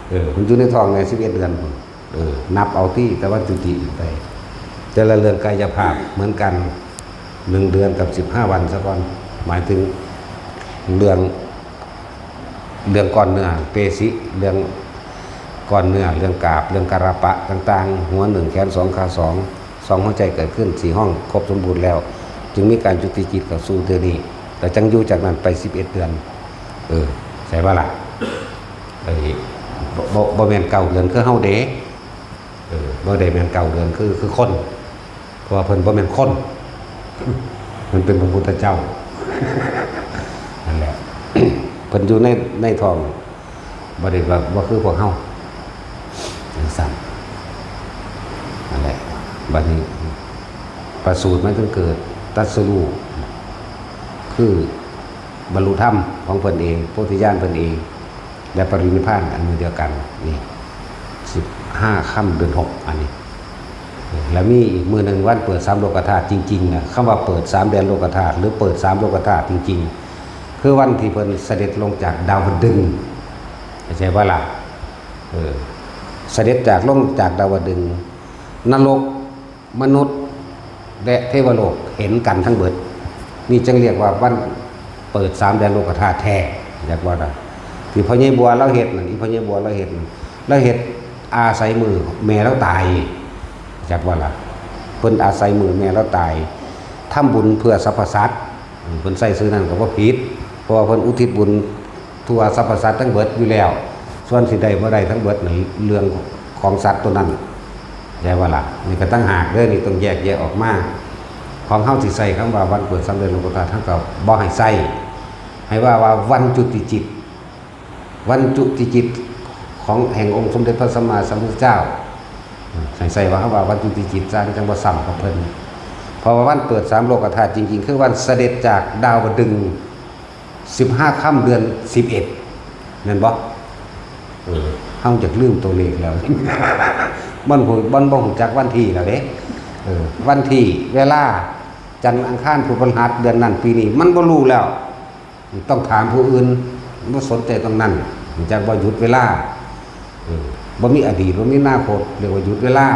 เออ เพิ่นอยู่ในท้องแม่สิบเอ็ดเดือนพุ้น เออ นับเอาตี้แต่วันจุติไป แต่ละเรื่องกายภาพเหมือนกัน หนึ่งเดือนกับสิบห้าวันซะก่อน หมายถึงเรื่อง เรื่องก้อนเนื้อ เปสิ เรื่องก้อนเนื้อ เรื่องกาบ เรื่องการะปะต่างๆ หัวหนึ่ง แขนสอง ขาสอง สองหัวใจเกิดขึ้น สี่ห้องครบสมบูรณ์แล้ว จึงมีการจุติจิตเข้าสู่เทื่อนี้ แล้วจั่งอยู่จากนั้นไปสิบเอ็ดเดือน เออ ใช่ปะล่ะ เอ้ย บ่ บ่ บ่แม่นเก้าเดือนคือเฮาเด้ เออ บ่ได้แม่นเก้าเดือนคือ คือคน เพราะว่าเพิ่นบ่แม่นคน เพิ่นเป็นพระพุทธเจ้า นั่นแหละ เพิ่นอยู่ใน ในท้อง บ่ได้ว่า บ่คือพวกเฮา จั่งซั่น นั่นแหละ บัดนี้ ประสูติมาถึงเกิด ตรัสรู้ คือบรรลุธรรมของเพิ่นเอง โพธิญาณเพิ่นเอง และปรินิพพานอันมื้อเดียวกัน นี่ สิบห้าค่ำเดือนหก อันนี้ แล้วมีอีกมื้อหนึ่งวันเปิดสามโลกธาตุจริงๆ นะ คำว่าเปิดสามแดนโลกธาตุ หรือเปิดสามโลกธาตุจริงๆ คือวันที่เพิ่นเสด็จลงจากดาวดึงส์ เข้าใจบ่ล่ะ เออ เสด็จจาก ลงจากดาวดึงส์ นรก มนุษย์ และเทวโลกเห็นกันทั้งเบิด นี่จึงเรียกว่าวันเปิดสามแดนโลกธาตุแท้ อยากว่าล่ะ ที่พ่อใหญ่บัวลาวเฮ็ดนั่น อีพ่อใหญ่บัวลาวเฮ็ดนั่น ลาวเฮ็ดอาศัยมื้อแม่ลาวตาย อยากว่าล่ะ เพิ่นอาศัยมื้อแม่ลาวตาย ทำบุญเพื่อสรรพสัตว์ เพิ่นใส่ชื่อนั้นก็บ่ผิด เพราะว่าเพิ่นอุทิศบุญ ทั่วสรรพสัตว์ทั้งเบิดอยู่แล้ว ส่วนสิได้บ่ได้ทั้งเบิดนั่นเรื่องของสัตว์ตัวนั้น ได้ว่าล่ะ นี่ก็ต่างหากเด้อ นี่ต้องแยกแยะออกมา ของเฮาสิใส่คำว่าวันเปิดสามแดนโลกธาตุ เฮาก็บ่ให้ใส่ ให้ว่าว่าวันจุติจิต วันจุติจิตของแห่งองค์สมเด็จพระสัมมาสัมพุทธเจ้า ให้ใส่ว่าคำว่าวันจุติจิต จั่ง จั่งบ่ซ้ำกับเพิ่น เพราะว่าวันเปิดสามโลกธาตุจริงๆ คือวันเสด็จจากดาวดึงส์ สิบห้าค่ำเดือนสิบเอ็ด แม่นบ่ เออ เฮาจักลืมตัวเลขแล้ว มันบ่ มันบ่ฮู้จักวันที่แล้วเด้ เออ วันที่ เวลา จันทร์อังคารพุธพฤหัส เดือนนั้นปีนี้ มันบ่รู้แล้ว ต้องถามผู้อื่น บ่สนใจตรงนั้น จักว่าหยุดเวลา เออ บ่มีอดีต บ่มีอนาคต เรียกว่าหยุดเวลา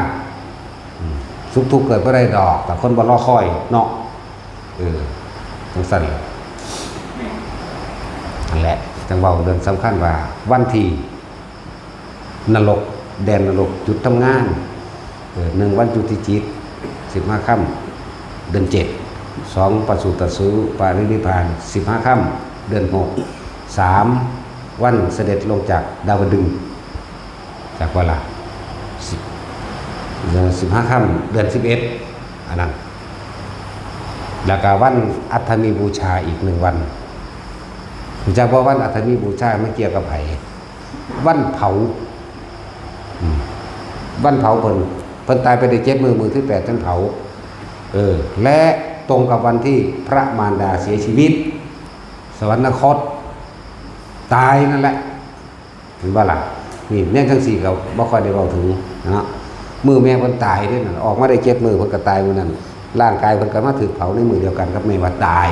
อืม สุขทุกข์เกิดบ่ได้ดอก ถ้าคนบ่รอคอยเนาะ เออ จั่งซั้นล่ะ นั่นแหละ จั่งเว้าเรื่องสำคัญว่า วันที่ นรก แดนนรก จุดทำงาน เออ หนึ่ง วันจุติจิต สิบห้าค่ำ เดือนเจ็ด สอง ปสุตัสสุปรินิพพาน สิบห้าค่ำ เดือนหก สาม วันเสด็จลงจากดาวดึงส์ จักว่าล่ะ สิบ เอ่อ สิบห้าค่ำ เดือนสิบเอ็ด อันนั้น แล้วก็วันอัฐมีบูชาอีกหนึ่งวัน รู้จักว่าวันอัฐมีบูชามันเกี่ยวกับไผ วันเผา อืม วันเผาเพิ่น เพิ่นตายไปได้เจ็ดมื้อ มื้อที่แปดจั่งเผา เออ และตรงกับวันที่พระมารดาเสียชีวิต สวรรคต ตายนั่นแหละ เห็นบ่ล่ะ นี่แนวจั่งซี้ก็บ่ค่อยได้เว้าถึงเนาะ มื้อแม่เพิ่นตายเด้นั่น ออกมาได้เจ็ดมื้อเพิ่นก็ตายมื้อนั้น ร่างกายเพิ่นก็มาถูกเผาในมื้อเดียวกันกับแม่ว่าตาย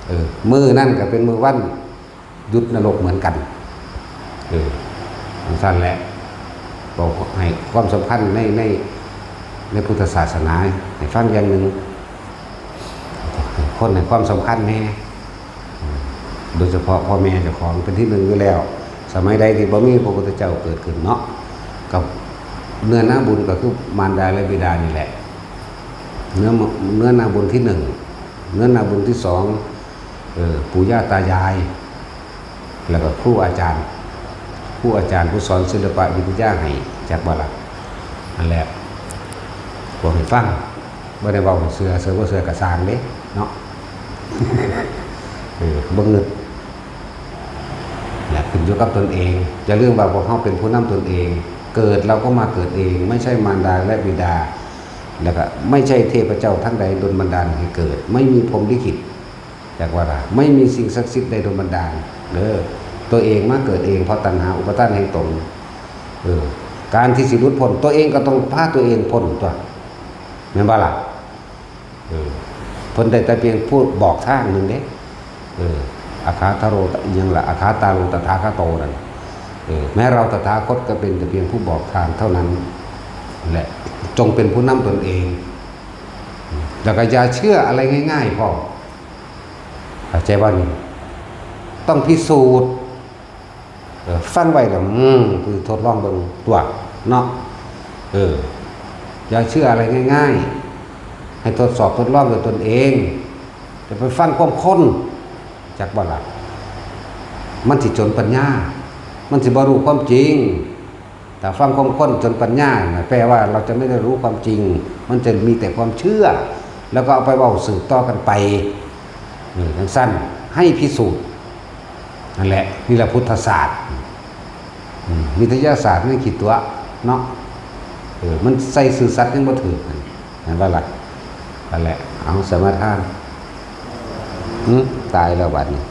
เออ มื้อนั้นก็เป็นมื้อวันหยุดนรกเหมือนกัน เออ จั่งซั้นแหละ ก็ให้ความสำคัญใน ใน ในพุทธศาสนาให้ฟังอย่างหนึ่ง คนให้ความสำคัญแน่ โดยเฉพาะพ่อแม่เจ้าของเป็นที่หนึ่งอยู่แล้ว สมัยใดที่บ่มีพระพุทธเจ้าเกิดขึ้นเนาะ กับเนื้อนาบุญก็คือมารดาและบิดานี่แหละ เนื้อ เนื้อนาบุญที่หนึ่ง เนื้อนาบุญที่สอง เออ ปู่ย่าตายาย แล้วก็ครูอาจารย์ ครูอาจารย์ผู้สอนศิลปะวิทยาให้ จักบ่ล่ะ นั่นแหละ บอกให้ฟัง บ่ได้เว้าให้เชื่อ เชื่อบ่เชื่อก็ซ่างเด้เนาะ เออ บ่งึด และขึ้นอยู่กับตนเอง อย่าลืมว่าพวกเราเป็นผู้นำตนเอง เกิดเราก็มาเกิดเอง ไม่ใช่มารดาและบิดา แล้วก็ไม่ใช่เทพเจ้าท่านใดดลบันดาลให้เกิด ไม่มีพรหมลิขิต จักว่าล่ะ ไม่มีสิ่งศักดิ์สิทธิ์ใดดลบันดาล เด้อ ตัวเองมาเกิดเอง เพราะตัณหาอุปาทานแห่งตน เออ การที่สิหลุดพ้น ตัวเองก็ต้องพาตัวเองพ้นตั๊ว แม่นบ่ล่ะ เออ เพิ่นได้แต่เพียงผู้บอกทางหนึ่งเด้ เออ อาคาทาโร อิหยังล่ะ อาคาตาโรตถาคโตนั่น เออ แม้เราตถาคตก็เป็นแต่เพียงผู้บอกทางเท่านั้นแหละ จงเป็นผู้นำตนเอง แล้วก็อย่าเชื่ออะไรง่ายๆ พร้อม เข้าใจบ่นี่ ต้องพิสูจน์ เออ ฟังไว้แล้ว อืม คือทดลองเบิ่งตั๊วเนาะ เออ อย่าเชื่ออะไรง่ายๆ ให้ทดสอบทดลองด้วยตนเอง จะไปฟังความคน จักบ่ล่ะ มันสิจนปัญญา มันสิบ่รู้ความจริง ถ้าฟังความคนจนปัญญาน่ะ แปลว่าเราจะไม่ได้รู้ความจริง มันจะมีแต่ความเชื่อ แล้วก็เอาไปเว้าสืบต่อกันไป เออ จั่งซั้น ให้พิสูจน์ นั่นแหละ นี่แหละพุทธศาสตร์ อืม วิทยาศาสตร์มันขี้ตั๋วเนาะ เออ มันใส่ซื่อสัตย์ยังบ่ถูก เห็นบ่ล่ะ นั่นแหละ เอาสมาทาน อืม ตายแล้วบัดนี้